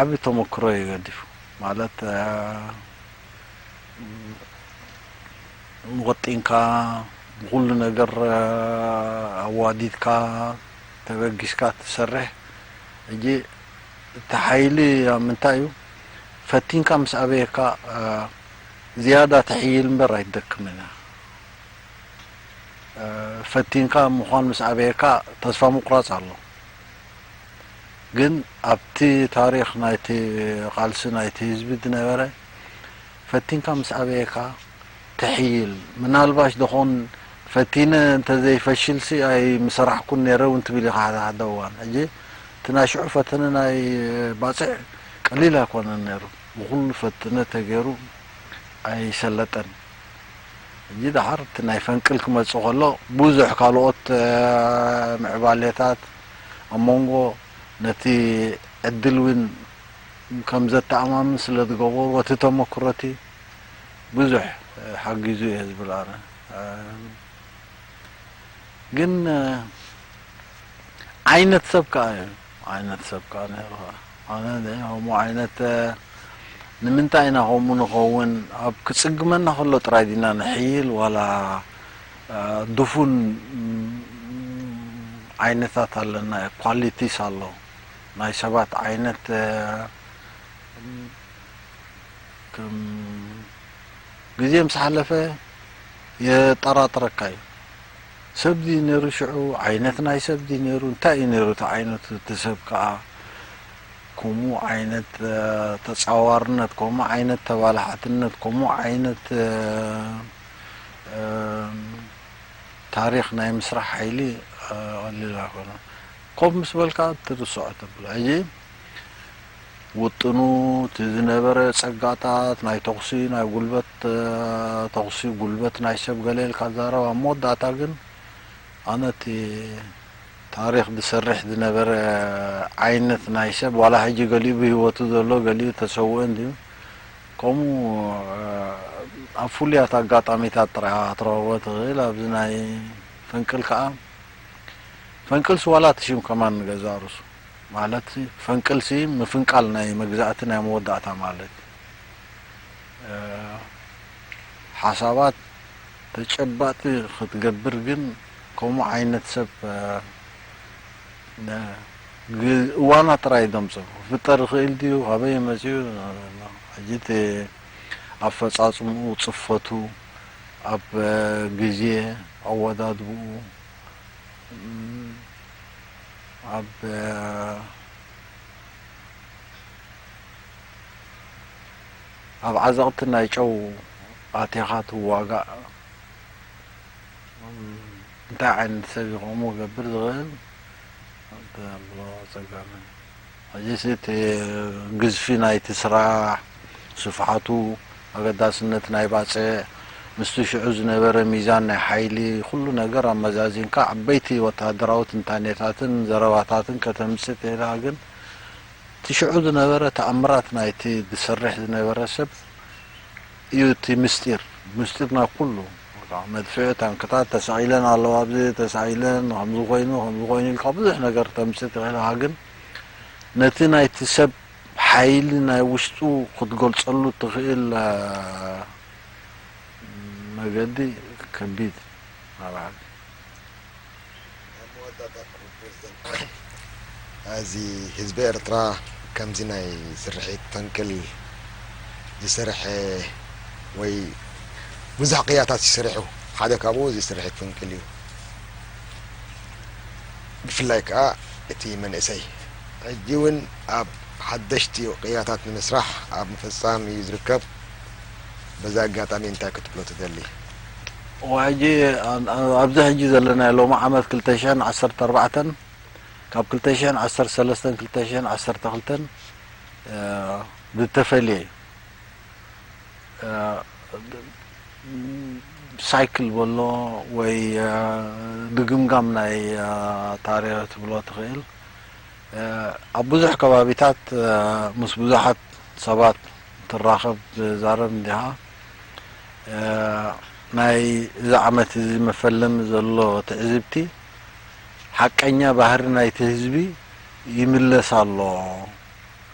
ዓቢ ተመክሮ እዩ ገዲፉ። ማለት ወጢንካ ብኹሉ ነገር ኣዋዲድካ ተበጊስካ ትሰርሕ። ሕጂ እቲ ሓይሊ ኣብ ምንታይ እዩ? ፈቲንካ ምስ ኣበየካ ዝያዳ ትሕይል እምበር ኣይትደክምን እያ። ፈቲንካ ምዃን ምስ ኣበየካ ተስፋ ምቁራጽ ኣሎ። ግን ኣብቲ ታሪኽ ናይቲ ቃልሲ ናይቲ ህዝቢ ዝነበረ ፈቲንካ ምስ ኣበየካ ትሕይል። ምናልባሽ ደኾን ፈቲነ እንተዘይፈሽልሲ ኣይምሰራሕኩን ነይረ እውን ትብል ኢኻ ሓደ ሓደ እዋን። ሕጂ እቲ ናይ ሽዑ ፈተነ ናይ ባጽዕ ቀሊል ኣይኮነን ነይሩ። ብኹሉ ፈተነ ተገይሩ ኣይሰለጠን። ሕጂ ደሓር እቲ ናይ ፈንቅል ክመጽእ ከሎ ብዙሕ ካልኦት ምዕባሌታት ኣብ መንጎ ነቲ ዕድል እውን ከም ዘተኣማምን ስለ ዝገበሩ እቲ ተመክሮ እቲ ብዙሕ ሓጊዙ እየ ዝብል ኣነ። ግን ዓይነት ሰብ ከኣ እዩ። ዓይነት ሰብ ከኣ ነይሩ ከኣ። ኣነ ከምኡ ዓይነት ንምንታይ ኢና ከምኡ ንኸውን? ኣብ ክጽግመና ከሎ ጥራይ ዲና ንሕይል ዋላ ድፉን ዓይነታት ኣለና፣ ኳሊቲስ ኣሎ ናይ ሰባት ዓይነት ከም ግዜ ምስ ሓለፈ የጠራጥረካ እዩ። ሰብ ድዩ ነይሩ ሽዑ? ዓይነት ናይ ሰብ ድዩ ነይሩ? እንታይ እዩ ነይሩ እቲ ዓይነቱ እቲ ሰብ ከኣ? ከምኡ ዓይነት ተጻዋርነት፣ ከምኡ ዓይነት ተባላሓትነት፣ ከምኡ ዓይነት ታሪኽ ናይ ምስራሕ ሓይሊ ቀሊል ኣይኮነን። ኮፍ ምስ በልካ ትርስዖ ተብሎ። ሕጂ ውጥኑ፣ እቲ ዝነበረ ጸጋታት ናይ ተኹሲ፣ ናይ ጉልበት ተኹሲ፣ ጉልበት ናይ ሰብ ገለ ኢልካ ዛረብ፣ ኣብ መወዳእታ ግን ኣነ እቲ ታሪኽ ዝሰርሕ ዝነበረ ዓይነት ናይ ሰብ፣ ዋላ ሕጂ ገሊኡ ብህይወቱ ዘሎ፣ ገሊኡ ተሰውአ እንድዩ። ከምኡ ኣብ ፍሉያት ኣጋጣሚታት ጥራይ ክትረኽቦ ትኽእል። ኣብዚ ናይ ፈንቅል ከኣ፣ ፈንቅልሲ ዋላ እቲ ሽም ከማን ንገዛእ ርእሱ፣ ማለት ፈንቅልሲ ምፍንቃል ናይ መግዛእቲ ናይ መወዳእታ ማለት። ሓሳባት ተጨባጢ ክትገብር ግን ከምኡ ዓይነት ሰብ እዋና ጥራይ ደምፅእ ክፍጠር ይኽእል ድዩ? ካበይ መፅኡ? ሕጂ እቲ ኣፈፃፅምኡ፣ ፅፈቱ፣ ኣብ ግዜ ኣወዳድብኡ፣ ኣብ ኣብ ዓዘቕቲ ናይ ጨው ኣቲኻ ትዋጋእ እንታይ ዓይነት ሰብ እዩ ከምኡ ክገብር ዝኽእል? ተብሎ ጸጋምን ሕጂስ እቲ ግዝፊ ናይቲ ስራሕ፣ ስፍሓቱ፣ ኣገዳስነት ናይ ባጽዕ፣ ምስቲ ሽዑ ዝነበረ ሚዛን ናይ ሓይሊ፣ ኩሉ ነገር ኣመዛዚንካ ዓበይቲ ወተሃደራዊ ትንታኔታትን ዘረባታትን ከተምጽእ ትኽእል ኢኻ። ግን እቲ ሽዑ ዝነበረ ተኣምራት ናይቲ ዝሰርሕ ዝነበረ ሰብ እዩ እቲ ምስጢር። ምስጢር ናብ ኩሉ፣ መድፍዕ፣ ታንክታት ተሳኢለን ኣለዋ፣ ኣብዚ ተሳኢለን፣ ከምዚ ኮይኑ፣ ከምዚ ኮይኑ ኢልካ ብዙሕ ነገር ተምጽእ ትኽእል ኢኻ። ግን ነቲ ናይቲ ሰብ ሓይሊ ናይ ውሽጡ ክትገልጸሉ እትኽእል መገዲ ከቢድ። እዚ ህዝቢ ኤርትራ ከምዚ ናይ ስርሒት ፈንቅል ዝሰርሐ ወይ ብዙሕ ቅያታት ዝሰርሑ ሓደ ካብኡ እዚ ስርሒት ፈንቅል እዩ። ብፍላይ ከዓ እቲ መንእሰይ ሕጂ እውን ኣብ ሓደሽቲ ቅያታት ንምስራሕ ኣብ ምፍፃም እዩ ዝርከብ። በዚ ኣጋጣሚ እንታይ ክትብሎ ትደሊ? ሕጂ ኣብዚ ሕጂ ዘለናዮ ሎሚ ዓመት ክልተ ሽሕን ዓሰርተ ኣርባዕተን ካብ ክልተ ሽሕን ዓሰርተ ሰለስተን ክልተ ሽሕን ዓሰርተ ክልተን ዝተፈልየ እዩ። ሳይክል በሎ ወይ ድግምጋም ናይ ታሪኽ ትብሎ ትኽእል። ኣብ ብዙሕ ከባቢታት ምስ ብዙሓት ሰባት ትራኸብ ትዛረብ እንዲኻ። ናይ እዚ ዓመት እዚ መፈለሚ ዘሎ ትዕዝብቲ ሓቀኛ ባህሪ ናይቲ ህዝቢ ይምለስ ኣሎ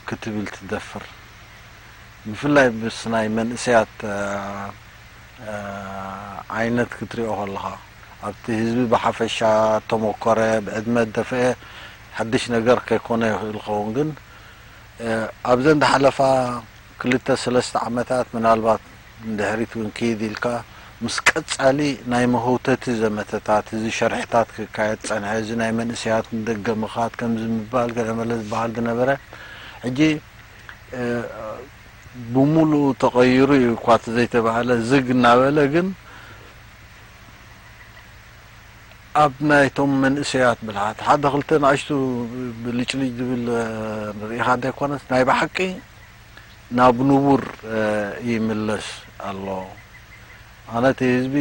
ክትብል ትደፍር። ብፍላይ ምስ ናይ መንእሰያት ዓይነት ክትሪኦ ከለኻ ኣብቲ ህዝቢ ብሓፈሻ ተመኮረ ብዕድመ ደፍአ ሓድሽ ነገር ከይኮነ ይኽእል ኸውን ግን ኣብዘን ዝሓለፋ ክልተ ሰለስተ ዓመታት ምናልባት ንድሕሪት እውን ክይድ ኢልካ ምስ ቀጻሊ ናይ መህውተቲ ዘመተታት እዚ ሸርሕታት ክካየድ ጸንሐ እዚ ናይ መንእሰያት ንደገ ምኻድ ከምዚ ምባል ገለመለ ዝበሃል ዝነበረ ሕጂ ብሙሉኡ ተቐይሩ እዩ እኳ ዘይተባህለ ዝግ እናበለ ግን ኣብ ናይቶም መንእሰያት ብልሓት ሓደ ክልተ ንኣሽቱ ብልጭልጭ ዝብል ርኢኻ እንተይኮነስ ናይ ብሓቂ ናብ ንቡር ይምለስ ኣሎ። ኣነ እቲ ህዝቢ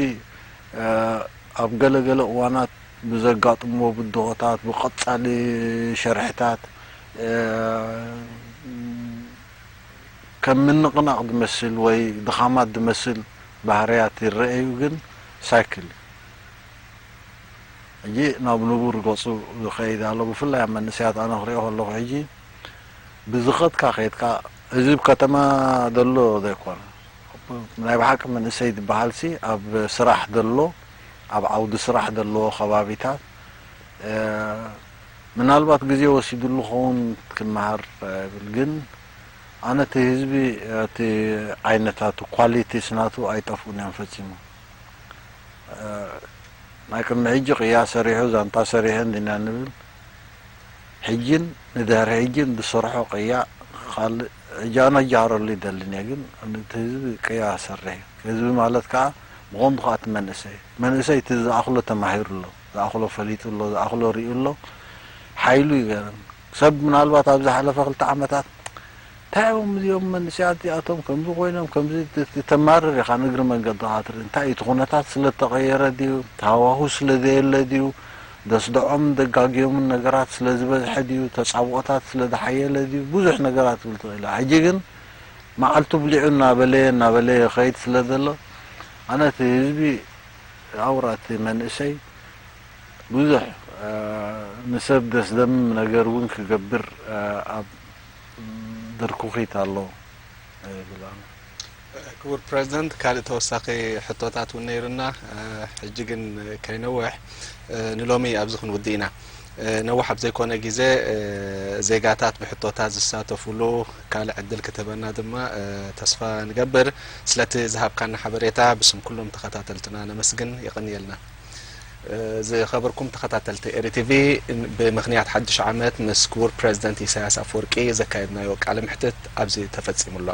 ኣብ ገለገለ እዋናት ብዘጋጥምዎ ብድሆታት ብቐጻሊ ሸርሕታት ከም ምንቕናቕ ዝመስል ወይ ድኻማት ዝመስል ባህርያት ይረኣዩ ግን ሳይክል እዩ። ሕጂ ናብ ንቡር ገፁ ይኸይድ ኣሎ። ብፍላይ ኣብ መንእሰያት ኣነ ክሪኦ ከለኹ ሕጂ ብዝኸድካ ከይድካ እዚ ኣብ ከተማ ዘሎ ዘይኮነ ናይ ብሓቂ መንእሰይ ዝበሃል ሲ ኣብ ስራሕ ዘሎ ኣብ ዓውዲ ስራሕ ዘለዎ ከባቢታት ምናልባት ግዜ ወሲድሉ ኸውን ክመሃር ብል ግን ኣነ እቲ ህዝቢ እቲ ዓይነታቱ ኳሊቲስ ናቱ ኣይጠፍኡን እዮም ፈጺሙ። ናይ ቅድሚ ሕጂ ቅያ ሰሪሑ ዛንታ ሰሪሐ እንዲና ንብል ሕጅን ንድሕሪ ሕጅን ብሰርሖ ቅያ ካልእ ሕጂ ኣነ ጃሃረሉ ይደልን እየ፣ ግን እቲ ህዝቢ ቅያ ሰርሕ እዩ። ህዝቢ ማለት ከዓ ብቐንዱ ከዓ እቲ መንእሰይ መንእሰይ እቲ ዝኣኽሎ ተማሂሩ ኣሎ፣ ዝኣኽሎ ፈሊጡ ኣሎ፣ ዝኣኽሎ ሪኡ ኣሎ። ሓይሉ ይገርም ሰብ ምናልባት ኣብ ዝሓለፈ ክልተ ዓመታት እንታይ እዮም እዚኦም መንእሰያት እዚኣቶም ከምዚ ኮይኖም ከምዚ ት- ተማርር ኢኻ ንእግሪ መንገዲ ትርኢ እንታይ እዩ እቲ ኩነታት ስለ ተቐየረ ድዩ ታዋሁ ስለ ዘየለ ድዩ ደስደዖም ደጋጊዮምን ነገራት ስለ ዝበዝሐ ድዩ ተጻብኦታት ስለ ዝሓየለ ድዩ ብዙሕ ነገራት ትብል ትኽእል ኢኻ ሕጂ ግን መዓልቱ ብሊዑ እናበለየ እናበለየ ኸይድ ስለ ዘሎ ኣነ እቲ ህዝቢ ኣውራ እቲ መንእሰይ ብዙሕ ንሰብ ደስደምም ነገር እውን ክገብር ኣብ ድርኩኺት ኣሎ ይብል። ክቡር ፕሬዚደንት ካልእ ተወሳኺ ሕቶታት እውን ነይሩና። ሕጂ ግን ከይነውሕ ንሎሚ ኣብዚ ክንውድእ ኢና። ነውሕ ኣብ ዘይኮነ ግዜ ዜጋታት ብሕቶታት ዝሳተፉሉ ካልእ ዕድል ክትህበና ድማ ተስፋ ንገብር። ስለቲ ዝሃብካና ሓበሬታ ብስም ኩሎም ተኸታተልትና ነመስግን። የቐንየልና። ዝኸበርኩም ተኸታተልቲ ኤሪ ቲቪ ብምኽንያት ሓድሽ ዓመት ምስ ክቡር ፕሬዚደንት ኢሳያስ ኣፈወርቂ ዘካየድናዮ ቃለ ምሕትት ኣብዚ ተፈጺሙ ኣሎ።